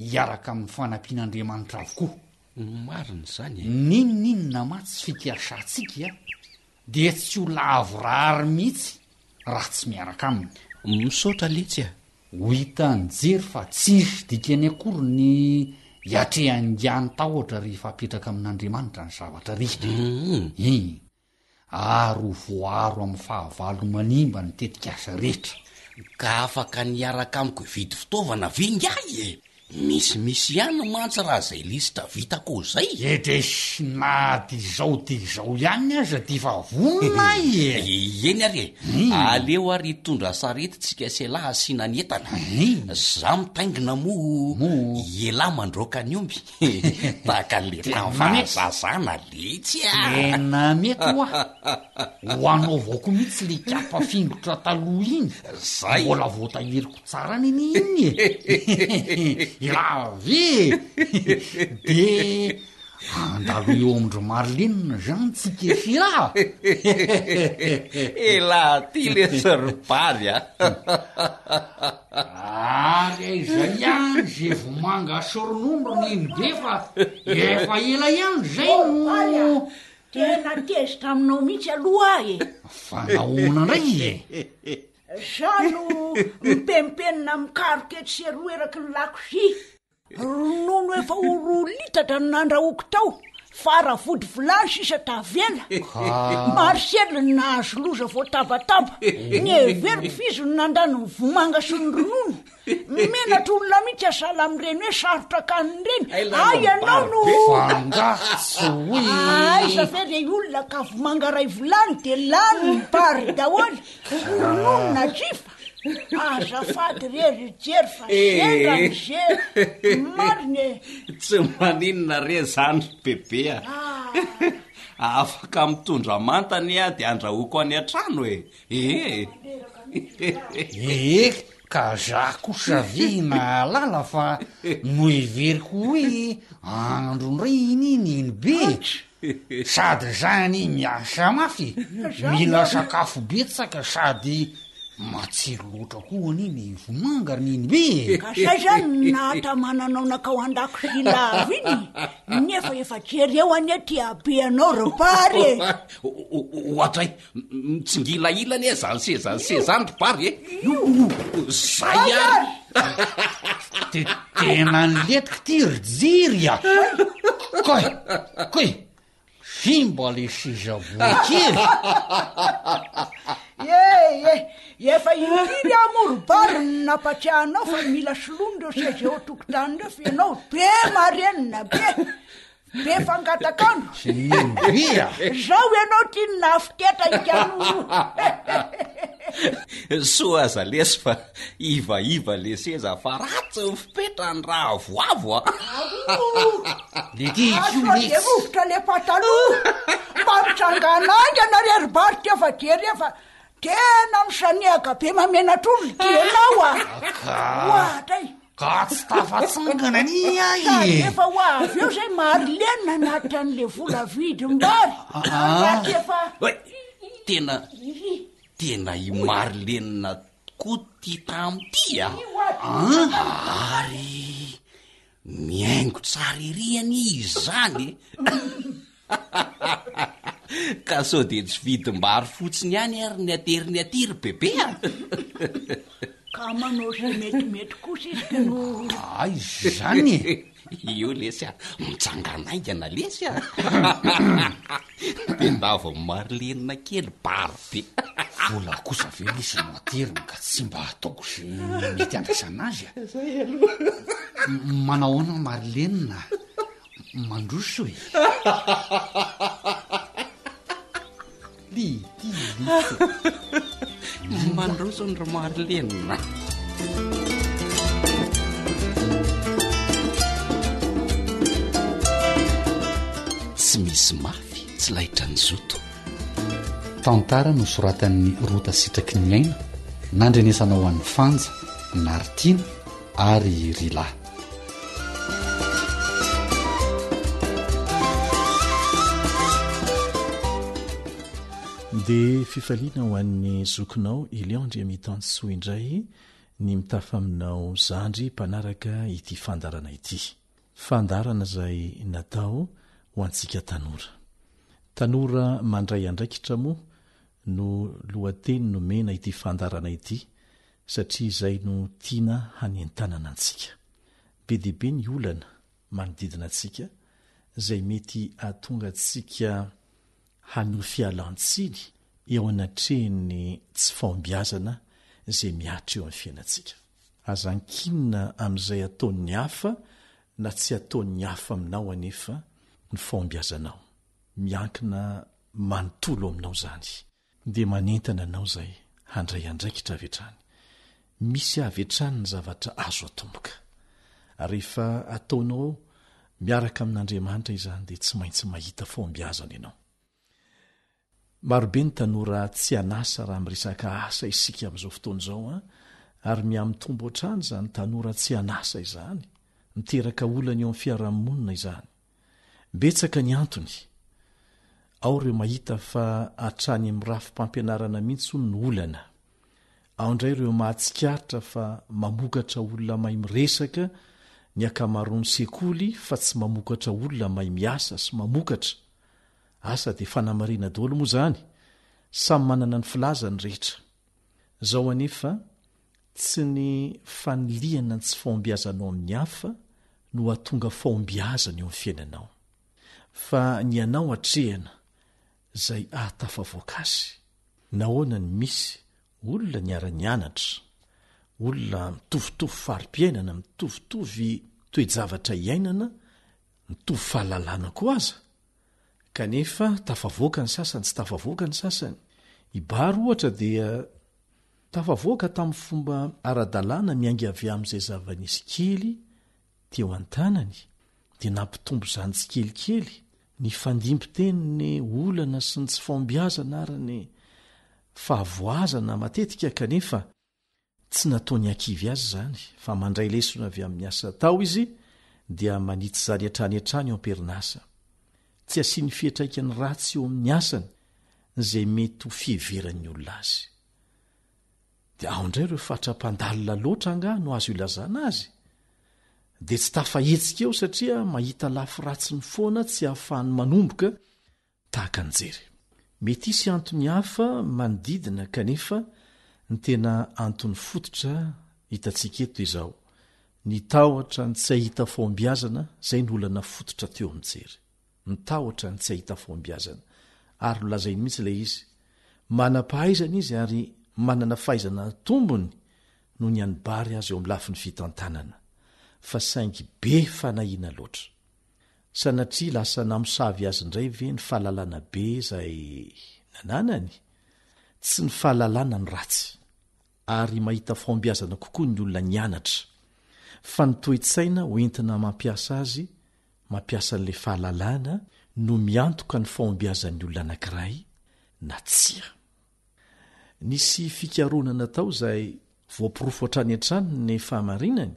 hiaraka amin'ny fanampian'Andriamanitra avokoa. Marina izany e! N'inon'inona mantsy fikasantsika dia tsy ho lavorary mihitsy raha tsy miaraka aminy. Misaotra letsy a! Ho hitan'i Jery fa tsisy dikany akory ny hiatrehan'ingahy ny tahotra rehefa apetraka amin'Andriamanitra ny zavatra rehetra. Iny. Ary ho voaaro amin'ny fahavalo manimba ny tetikasa rehetra. Ka afaka ny hiaraka amiko hividy fitaovana ve ingahy e? Misimisy ihany mantsy raha zay lisitra vitako zay. Edresy na de izao de izao ihany aza de efa vonona ahy e! Eny ary e! Aleo ary hitondra sarety tsika sy elah asiana ny entana. Za mitaingina moa elah mandroaka ny omby. Tahaka an'le Tena tamin'ny mety. fahazazana letsy a! Tena mety hoa! Ho anaovako mihitsy le kapa fingotra taloha iny. Zay! Mbola voatahiriko tsara anie iny e! Grave e! De handalo eo amin-dry Marlene zany tsika efa Elah ty lesy ry Bary a! Ary aiza ihany ze vomanga sy ronono ry nenibe fa efa ela ihany zay no. Tena tezitra aminao mihitsy aloha aho e! Fa nahoana ndray e? Za no mipempenina mikaroka etsy sy eroa eraky ny lakozia. Ronono efa ho roa litatra no nandrahoako tao, fara vody vilany sisa tavela. Marcel no nahazo loza voatabataba. Neveriko fa izy no nandany ny vomanga sy ny ronono. Menatra olona mihitsy asahala amin'ireny hoe sarotra kanina ireny. Hay ianao no. Fa angaha tsy hoe. Aiza ve re olona ka vomanga iray vilany dia lany ny bary daholo, ny ronono najifa. Azafady re ry Jery fa sendra ny jery. Marina e. Tsy maninona re zany ry bebe a. Ah. Afaka mitondra manta anie aho dia andrahoako any an-trano e. Ee. Ee ka za kosa ve nahalala fa noheveriko hoe andro indray iny iny iny be e. Sady za anie miasa mafy e, mila sakafo betsaka sady matsiro loatra koa anie ny vomanga ry nenibe e. Ka zay zany no nahatamana anao nakao andakozia lava iny nefa efa jereo anie ty habeanao ry Bary e. Oadray, mitsingilahila anie zany seza seza zany ry Bary e. Io, zay ary. De tena nilentika ty ry Jery a! Kay! Kay! Simba le seza kely! Ye ye! Efa impiry aho moa ry Bary no nampatsiahy anao fa mila soloina ireo seza eo an-tokotany ireo fa ianao be marenina be! Be fangatak'andro. Be a! Zao ianao ty no nahafitetra ikaloha. Soa aza lesy fa ivaiva le seza fa ratsy ny fipetrany raha avoavo a! Le ty ko lesy. Dia rovitra le pataloha. Mba mitsangana haingana re ry Bary ty fa jereo fa tena misanehaka be mamenatr'olona ty ianao a! Ohatray. Ka tsy tafatsangana anie ahy e! Sady efa ho avy eo zay Marlene nanatitra an'le vola vidim-bary. Raha tsy efa. Oay! Tena, tena i Marlene tokoa ty tam'ty a! An! Ary mihaingo tsara ery anie izy zany e! Ka sao dia tsy vidim-bary fotsiny ihany ary ny ateriny aty ry bebe a! Ka manao izay metimety kosa izy ka no. Aiza izany e? Io lesy a, mitsangana haingana lesy a! Tendavo amin'i Marlene kely bary be. Vola kosa ve lesy no ateriny ka tsy mba ataoko izay mety handraisana azy a? Zay aloha. Manahoana Marlene a? Mandroso e! Lity litsy. Mandroso ny ry Marlene. Tsy misy mafy tsy laitran'ny zoto. Tantara nosoratan'i Rota Sitraky ny Aina, nandrenesana ho an'i Fanja, Naritiana ary Rila. Dia fifaliana ho an'ny zokinao Elion Andriamitansoa indray ny mitafa aminao zandry mpanaraka ity fandaharana ity. Fandaharana izay natao ho antsika tanora. Tanora mandray andraikitra moa no lohateny nomena ity fandaharana ity satria izay no tiana hanentanana antsika. Be dia be ny olana manodidina antsika izay mety hahatonga antsika hanohy fialan-tsiny eo anatrehan'ny tsy fahombiazana izay mihatra eo amin'ny fiainantsika. Aza ankinina amin'izay ataon'ny hafa na tsy ataon'ny hafa aminao anefa ny fahombiazanao. Miankina manontolo aminao izany. Dia manentana anao izay handray andraikitra avy hatrany. Misy avy hatrany ny zavatra azo atomboka. Rehefa ataonao miaraka amin'Andriamanitra izany dia tsy maintsy mahita fahombiazana ianao. Marobe ny tanora tsy an'asa raha miresaka asa isika amin'izao fotoana izao an! Ary mihamitombo hatrany izany tanora tsy an'asa izany. Miteraka olana eo amin'ny fiarahamonina izany. Betsaka ny antony. Ao ireo mahita fa hatrany amin'ny rafi-pampianarana mihitsy hono no olana. Ao indray ireo mahatsikaritra fa mamokatra olona mahay miresaka ny ankamaroan'ny sekoly fa tsy mamokatra olona mahay miasa sy mamokatra. Asa dia fanamarina daholo moa izany, samy manana ny filazany rehetra. Izao anefa, tsy ny fanilihana ny tsy fahombiazanao amin'ny hafa no hahatonga fahombiazana eo amin'ny fiainanao, fa ny anao atrehana izay ahatafavoaka azy. Nahoana no misy olona niara-nianatra, olona mitovitovy fari-piainana, mitovitovy toe-javatra iainana, mitovy fahalalana koa aza, kanefa tafavoaka ny sasany, tsy tafavoaka ny sasany. I Bary ohatra dia tafavoaka tamin'ny fomba ara-dalàna miainga avy amin'izay zava-nisy kely teo an-tanany, dia nampitombo izany tsikelikely, nifandimby teny ny olana sy ny tsy fahombiazana ary ny fahavoazana matetika kanefa Tsy nataony hakivy azy izany, fa mandray lesona avy amin'ny asa atao izy dia manitsy izany hatrany hatrany eo am-perinasa. Tsy asiany fiantraikany ratsy eo amin'ny asany izay mety ho fiheveran'ny olona azy. Dia ao indray ireo fatra-mpandalina loatra angaha no azo ilazana azy? Dia tsy tafahetsika eo satria mahita lafy ratsiny foana tsy ahafahany manomboka Tahaka ny jery. Mety hisy antony hafa manodidina kanefa ny tena antony fototra hitantsika eto dia izao, ny tahotra ny tsy hahita fahombiazana, izay no olana fototra teo amin'ny jery. Ny tahotra ny tsy hahita fahombiazana. Ary nolazainy mihitsy ilay izy. Manam-pahaizana izy ary manana fahaizana tombony noho ny an'i Bary aza eo amin'ny lafiny fitantanana. Fa saingy be fanahiana loatra. Sanatria lasa namosavy azy indray ve ny fahalalana be izay nananany? Tsy ny fahalalana no ratsy, ary mahita fahombiazana kokoa ny olona nianatra, fa ny toe-tsaina hoentina mampiasa azy, mampiasa an'ilay fahalalana, no miantoka ny fahombiazan'ny olona anankiray na tsia. Nisy fikarohana natao izay voaporofo hatrany hatrany ny fahamarinany,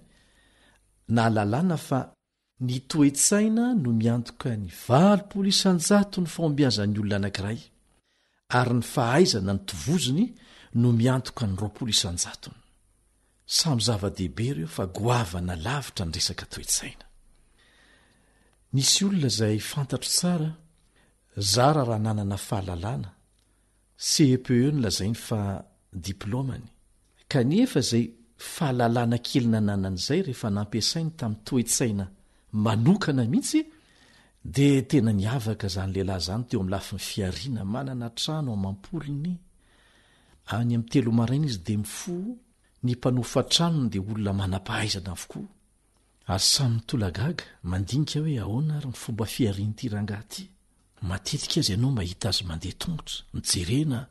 nahalalana fa Ny toe-tsaina no miantoka ny 80 isan-jaton'ny fahombiazan'ny olona anankiray, ary ny fahaizana ny tovoziny no miantoka ny 20 isan-jatony. Samy zava-dehibe ireo fa goavana lavitra ny resaka toe-tsaina. Nisy olona izay fantatro tsara, zara raha nanana fahalalana, CEPE no lazainy fa diplaomany. Kanefa izay fahalalana kely nananany izay rehefa nampiasainy tamin'ny toe-tsaina manokana mihitsy dia tena niavaka izany lehilahy izany teo amin'ny lafiny fihariana, manana trano amam-polony, any amin'ny telo maraina izy dia mifoha, ny mpanofa tranony dia olona manam-pahaizana avokoa. Ary samy mitolagaga, mandinika hoe ahoana ary ny fomba fiharian'ity rangahy ity. Matetika aza ianao mahita azy mandeha tongotra, mijerena,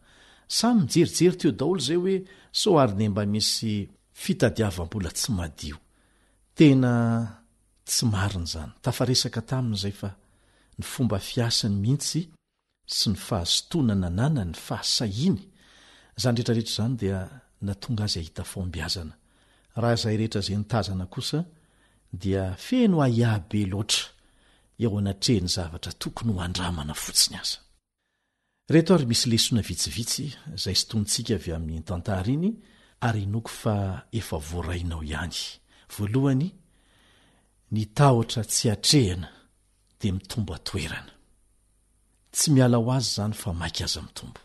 samy mijerijery teo daholo izay hoe sao ary dia mba misy fitadiavam-bola tsy madio. Tena tsy marina izany. Tafaresaka taminy izay fa ny fomba fiasany mihitsy sy ny fahazotoana nananany, ny fahasahiany, izany rehetra rehetra izany dia nahatonga azy hahita fahombiazana. Raha izay rehetra izay nitazana kosa dia feno ahiahy be loatra eo anatrehan'ny zavatra tokony ho andramana fotsiny aza. Ireto ary misy lesona vitsivitsy izay sintonintsika avy amin'iny tantara iny ary inoako fa efa voarainao ihany. Voalohany, ny tahotra tsy atrehina dia mitombo an-toerana. Tsy miala ho azy izany fa maika aza mitombo.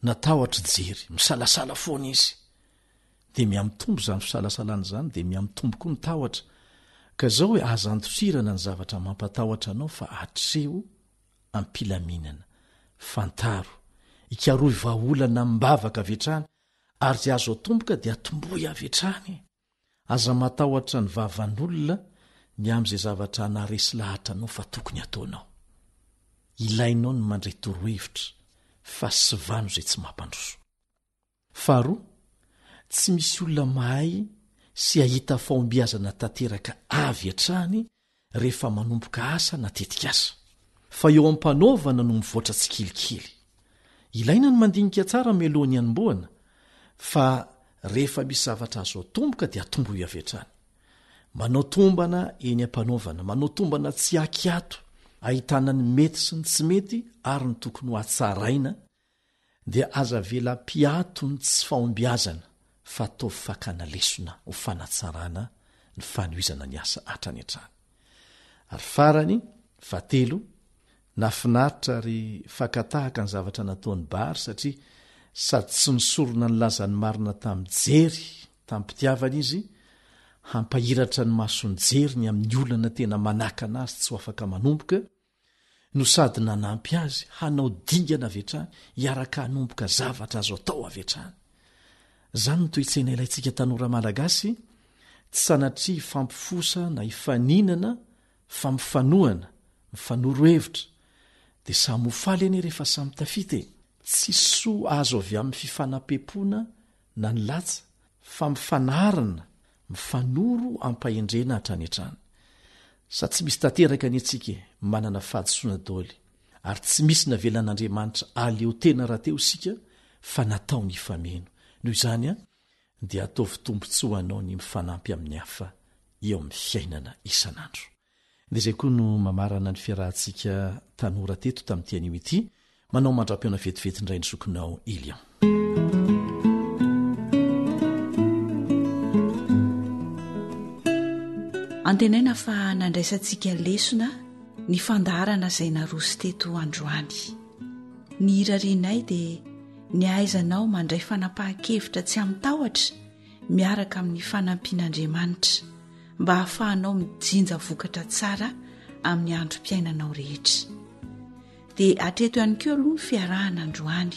Natahotra i Jery, misalasala foana izy. Dia mihamitombo izany fisalasalana izany, dia mihamitombo koa ny tahotra. Ka izao hoe aza andosirana ny zavatra mampatahotra anao fa atreho am-pilaminana. Fantaro, ikarohy vahaolana amim-bavaka avy hatrany ary izay azo atomboka dia atombohy avy hatrany. Aza matahotra ny vavan'olona ny amin'izay zavatra naharesy lahatra anao fa tokony hataonao. Ilainao ny mandray torohevitra fa sivano izay tsy mampandroso. Faharoa, tsy misy olona mahay sy hahita fahombiazana tanteraka avy hatrany rehefa manomboka asa na tetikasa, fa eo am-panaovana no mivoatra tsikelikely. Ilaina ny mandinika tsara mialohan'ny hanombohana, fa rehefa misy zavatra azo atomboka dia atombohy avy hatrany. Manao tombana eny am-panaovana, manao tombana tsy an-kiato, ahitana ny mety sy ny tsy mety ary ny tokony ho hatsaraina dia aza avela mpiato ny tsy fahombiazana fa ataovy fakana lesona ho fanatsarana ny fanohizana ny asa hatrany hatrany. Ary farany, fahatelo, nahafinaritra ary fakan-tahaka ny zavatra nataon'i Bary satria sady tsy nisorona nilaza ny marina tamin'i Jery tamim-pitiavana izy, hampahiratra ny mason'i Jery ny amin'ny olana tena manakana azy tsy ho afaka manomboka, no sady nanampy azy hanao dingana avy hatrany hiaraka hanomboka zavatra azo atao avy hatrany. Izany no toe-tsaina ilaintsika tanora malagasy, tsy sanatria hifampifosa na hifaninana fa mifanohana, mifanoro hevitra. Dia samy ho faly anie rehefa samy tafita e! Tsy soa azo avy amin'ny fifanampepoana na ny latsa fa mifanarina, mifanoro ampahendrena hatrany hatrany. Sa tsy misy tanteraka anie tsika e, manana fahadisoana daoly, ary tsy misy navelan'Andriamanitra aleo tena rahateo isika fa nataony hifameno. Noho izany an, dia ataovy tombontsoa anao ny mifanampy amin'ny hafa eo amin'ny fiainana isan'andro. Dia izay koa no mamarana ny fiarahantsika tanora teto tamin'ity anio ity. Manao mandra-pihaona vetivety indray ny zokinao Ilion. Antenaina fa nandraisantsika lesona ny fandaharana izay naroso teto androany. Ny irarianay dia ny hahaizanao mandray fanapahan-kevitra tsy amin-tahotra miaraka amin'ny fanampian'Andriamanitra. mba hahafahanao mijinja vokatra tsara amin'ny androm-piainanao rehetra. Dia hatreto ihany koa aloha ny fiarahana androany.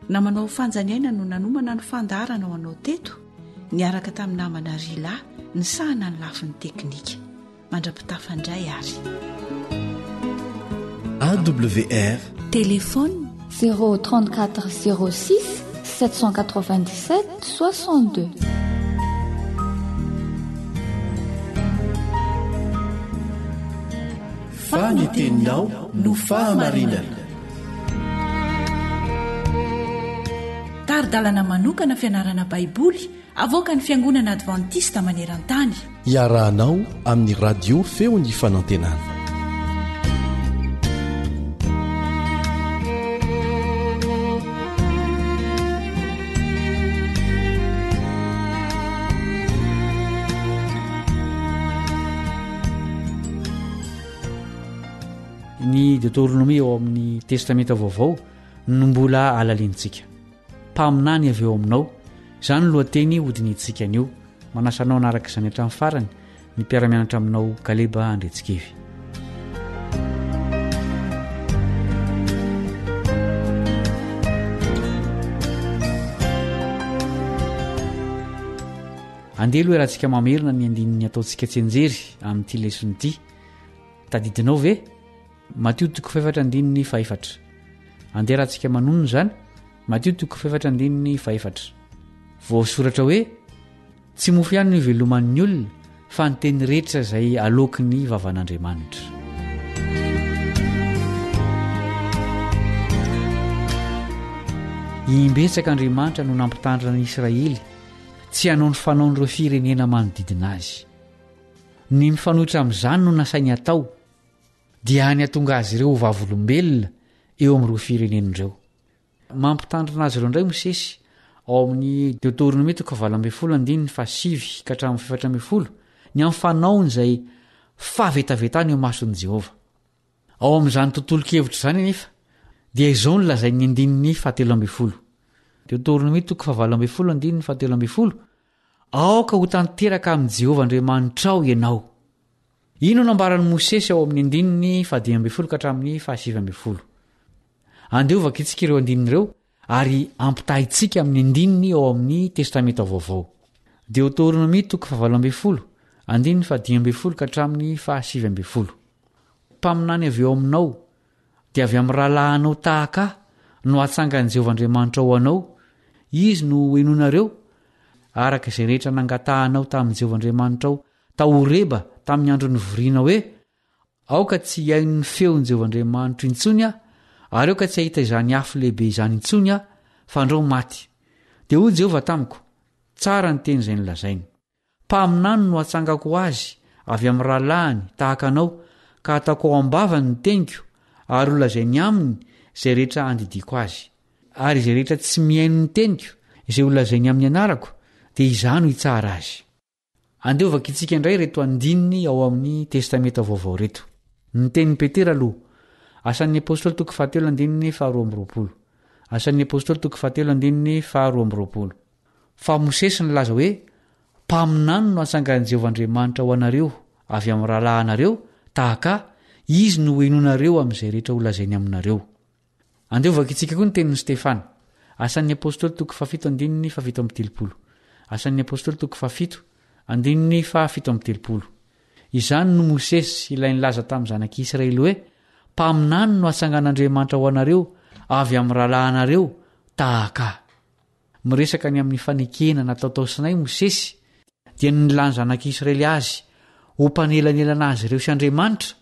Namanao Fanjaniaina no nanomana ny fandaharana ho anao teto, niaraka tamin'ny namana Rila nisahana ny lafiny teknika. Mandra-pitafa indray ary. AWR. Téléphone 034 06 797 62. Fa ny teninao no fahamarinana. Tari-dalana manokana fianarana Baiboly avoakan'ny Fiangonana Advantista maneran-tany. Iarahanao amin'ny Radio Feon'ny Fanantenana. Ny Deoteronomia ao amin'ny Testamenta Vaovao no mbola alalinintsika. Mpaminany avy eo aminao. Izany no lohateny hodinihintsika anio. Manasa anao hanaraka izany hatramin'ny farany ny mpiara-mianatra aminao Kaleba Andriantsikivy. Andeha aloha iarahantsika mamerina ny andininy ataontsika tsianjery amin'ity lesona ity. Tadidinao ve? Matio toko fahefatra andininy fahefatra. Andeha rahantsika manonona izany, Matio toko fahefatra andininy fahefatra. Voasoratra hoe, Tsy mofo ihany no iveloman'ny olona, fa ny teny rehetra izay aloaky ny vavan'Andriamanitra. Imbetsaka Andriamanitra no nampitandrina ny Israely tsy hanao ny fanaon'ireo firenena manodidina azy. Ny mifanohitra amin'izany no nasainy atao. dia any hatonga azy ireo ho vavolombelona eo amin'ireo firenena ireo. Mampitandrina azy ireo indray Mosesy ao amin'ny Deoteronomia toko 18 andininy fahasivy ka hatramin'ny fahefatra ambin'ny folo ny amin'ny fanaony izay fahavetavetana eo imason'i Jehovah. Ao amin'izany tontolon-kevitra izany anefa dia izao no lazain'ny andininy fahatelo ambin'ny folo. Deoteronomia toko fahavalo ambin'ny folo andininy fahatelo ambin'ny folo Aoka ho tanteraka amin'i Jehovah Andriamanitrao ianao. Inona no ambaran'i Mosesy ao amin'ny andininy fahadimy ambin'ny folo ka hatramin'ny fahasivy ambin'ny folo? Andeha hovakintsika ireo andininy ireo ary ampitahaintsika amin'ny andininy ao amin'ny Testamenta Vaovao. Deotoronomia toko fahavalo ambin'ny folo, andininy fahadimy ambin'ny folo ka hatramin'ny fahasivy ambin'ny folo. Mpaminany avy eo aminao, dia avy amin'ny rahalahinao tahaka ahy, no hatsangan'i Jehovah Andriamanitrao ho anao, izy no hohenoinareo, araka izay rehetra nangatahanao tamin'i Jehovah Andriamanitrao tao Horeba tamin'ny andro nivoriana hoe, Aoka tsy hihaino ny feon'i Jehovah Andriamanitro intsony aho, ary aoka tsy hahita izany afo lehibe izany intsony aho, fandrao maty. Dia hoy Jehovah tamiko, Tsara ny teny izay nolazainy. Mpaminany no hatsangako ho azy avy amin'ny rahalahiny tahaka anao, ka hataoko ao am-bavany ny teniko, ary holazainy aminy izay rehetra andidiako azy. Ary izay rehetra tsy mihaino ny teniko, izay holazainy amin'ny anarako, dia izaho no hitsara azy. Andeha hovakintsika indray ireto andininy ao amin'ny Testamenta Vaovao ireto. Ny tenin'i Petera aloha, Asan'ny Apostoly toko fahatelo andininy faharoa amby roapolo. Asan'ny Apostoly toko fahatelo andininy faharoa amby roapolo. Fa Mosesy nilaza hoe, Mpaminany no hatsangan'i Jehovah Andriamanitra ho anareo avy amin'ny rahalahinareo, tahaka ahy, izy no hohenoinareo amin'izay rehetra holazainy aminareo. Andeha hovakintsika koa ny tenin'i Stefana. Asan'ny Apostoly toko fahafito andininy fahafito amby telopolo. Asan'ny Apostoly toko fahafito andininy fahafito amby telopolo. Izany no Mosesy ilay nilaza tamin'ny zanak'i Israely hoe, Mpaminany no hatsangan'Andriamanitra ho anareo avy amin'ny rahalahinareo, tahaka ahy. Miresaka ny amin'ny fanekena natao tao Sinay Mosesy, dia ny nilan'ny zanak'i Israely azy ho mpanelanelana azy ireo sy Andriamanitra,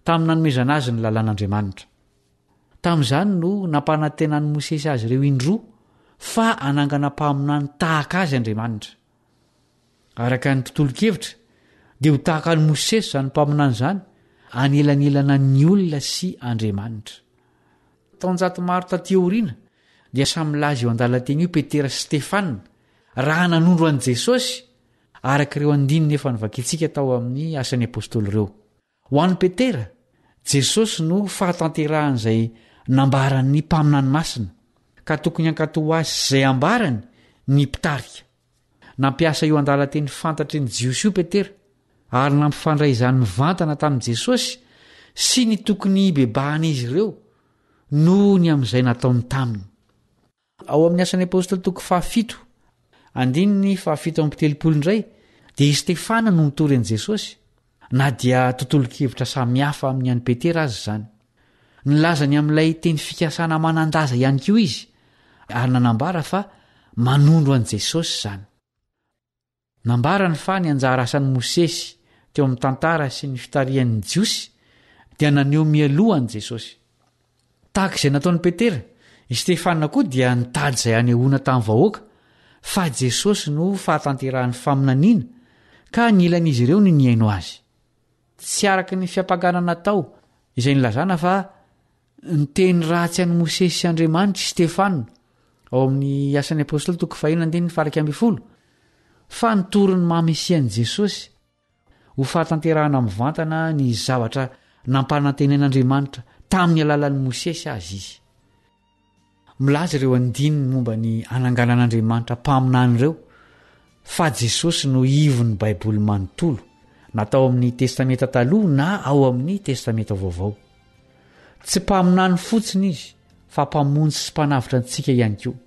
tamin'ny nanomezana azy ny lalàn'Andriamanitra. Tamin'izany no nampanantenan'i Mosesy azy ireo indroa fa hanangana mpaminany tahaka azy Andriamanitra. Araka ny tontolon-kevitra, dia ho tahaka an'i Mosesy izany mpaminany izany, hanelanelana ny olona sy Andriamanitra. Taonjato maro tatỳ aoriana, dia samy milaza io andalan-teny io Petera sy Stefana, raha nanondro an'i Jesosy, araka ireo andininy efa novakintsika tao amin'ny Asan'ny Apostoly ireo. Ho an'i Petera, Jesosy no fahatanterahan'izay nambaran'ny mpaminany masina, ka tokony hankatò azy sy izay ambarany ny mpitarika. Nampiasa io andalan-teny fantatry ny Jiosy io Petera, ary nampifandray izany mivantana tamin'i Jesosy sy ny tokony hibebahan'izy ireo noho ny amin'izay nataony taminy. Ao amin'ny Asan'ny Apostoly toko fahafito, andininy fahafito amby telopolo indray, dia i Stefana no nitory an'i Jesosy, na dia tontolon-kevitra samihafa amin'ny an'i Petera aza izany. Nilaza ny amin'ilay teny fikasana manan-daza ihany koa izy, ary nanambara fa manondro an'i Jesosy izany. Nambarany fa ny anjara asan'i Mosesy teo amin'ny tantara sy ny fitarihan'ny Jiosy dia naneho mialoha an'i Jesosy. Tahaka izay nataon'i Petera, i Stefana koa dia nitady izay hanehoana tamin'ny vahoaka fa Jesosy no fahatanterahan'ny faminaniana, ka nilan'izy ireo ny nihaino azy. Tsy araka ny fiampangana natao izay nilazana fa Niteny ratsy an'i Mosesy sy Andriamanitra i Stefana, ao amin'ny Asan'ny Apostoly toko fahenina andininy faha-iraika ambin'ny folo, fa nitory ny maha Mesia an'i Jesosy ho fahatanterahana mivantana ny zavatra nampanantenain'Andriamanitra tamin'ny alalan'i Mosesy azy izy. Milaza ireo andininy momba ny hananganan'Andriamanitra mpaminany ireo fa Jesosy no ivon'ny Baiboly manontolo, na tao amin'ny Testamenta Taloha na ao amin'ny Testamenta Vaovao. Tsy mpaminany fotsiny izy fa mpamonjy sy mpanavotra antsika ihany koa.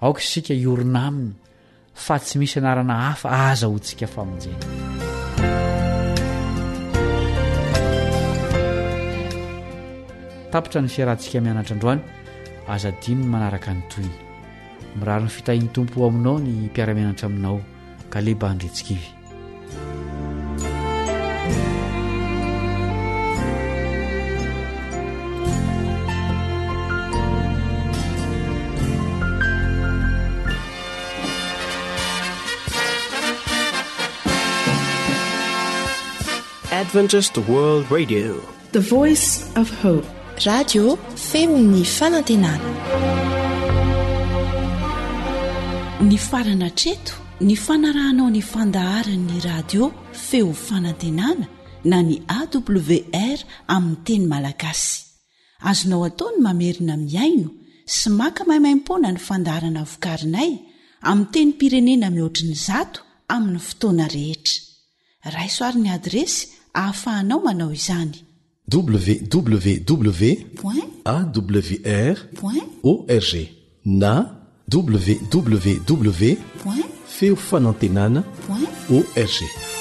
Aoka isika hiorina aminy fa tsy misy anarana hafa ahazahoantsika famonjena. Tapitra ny fiarahantsika mianatra androany, aza adino ny manaraka ny tohiny. Mirary ny fitahian'ny Tompo ho aminao ny mpiara-mianatra aminao, Kaleba Andriantsikivy. Adventist World Radio. The Voice of Hope. Radio feon'ny fanantenana. Nifarana hatreto ny fanarahanao ny fandaharan'ny radio feo fanantenana na ny AWR amin'ny teny malagasy. Azonao atao ny mamerina mihaino sy maka maimaimpoana ny fandaharana vokarinay amin'ny tenim-pirenena mihoatry ny zato amin'ny fotoana rehetra. Raiso ary ny adiresy ahafahanao manao izany. www Point. awr. Org na www. Point. Feo Fanantenana Point. ORG.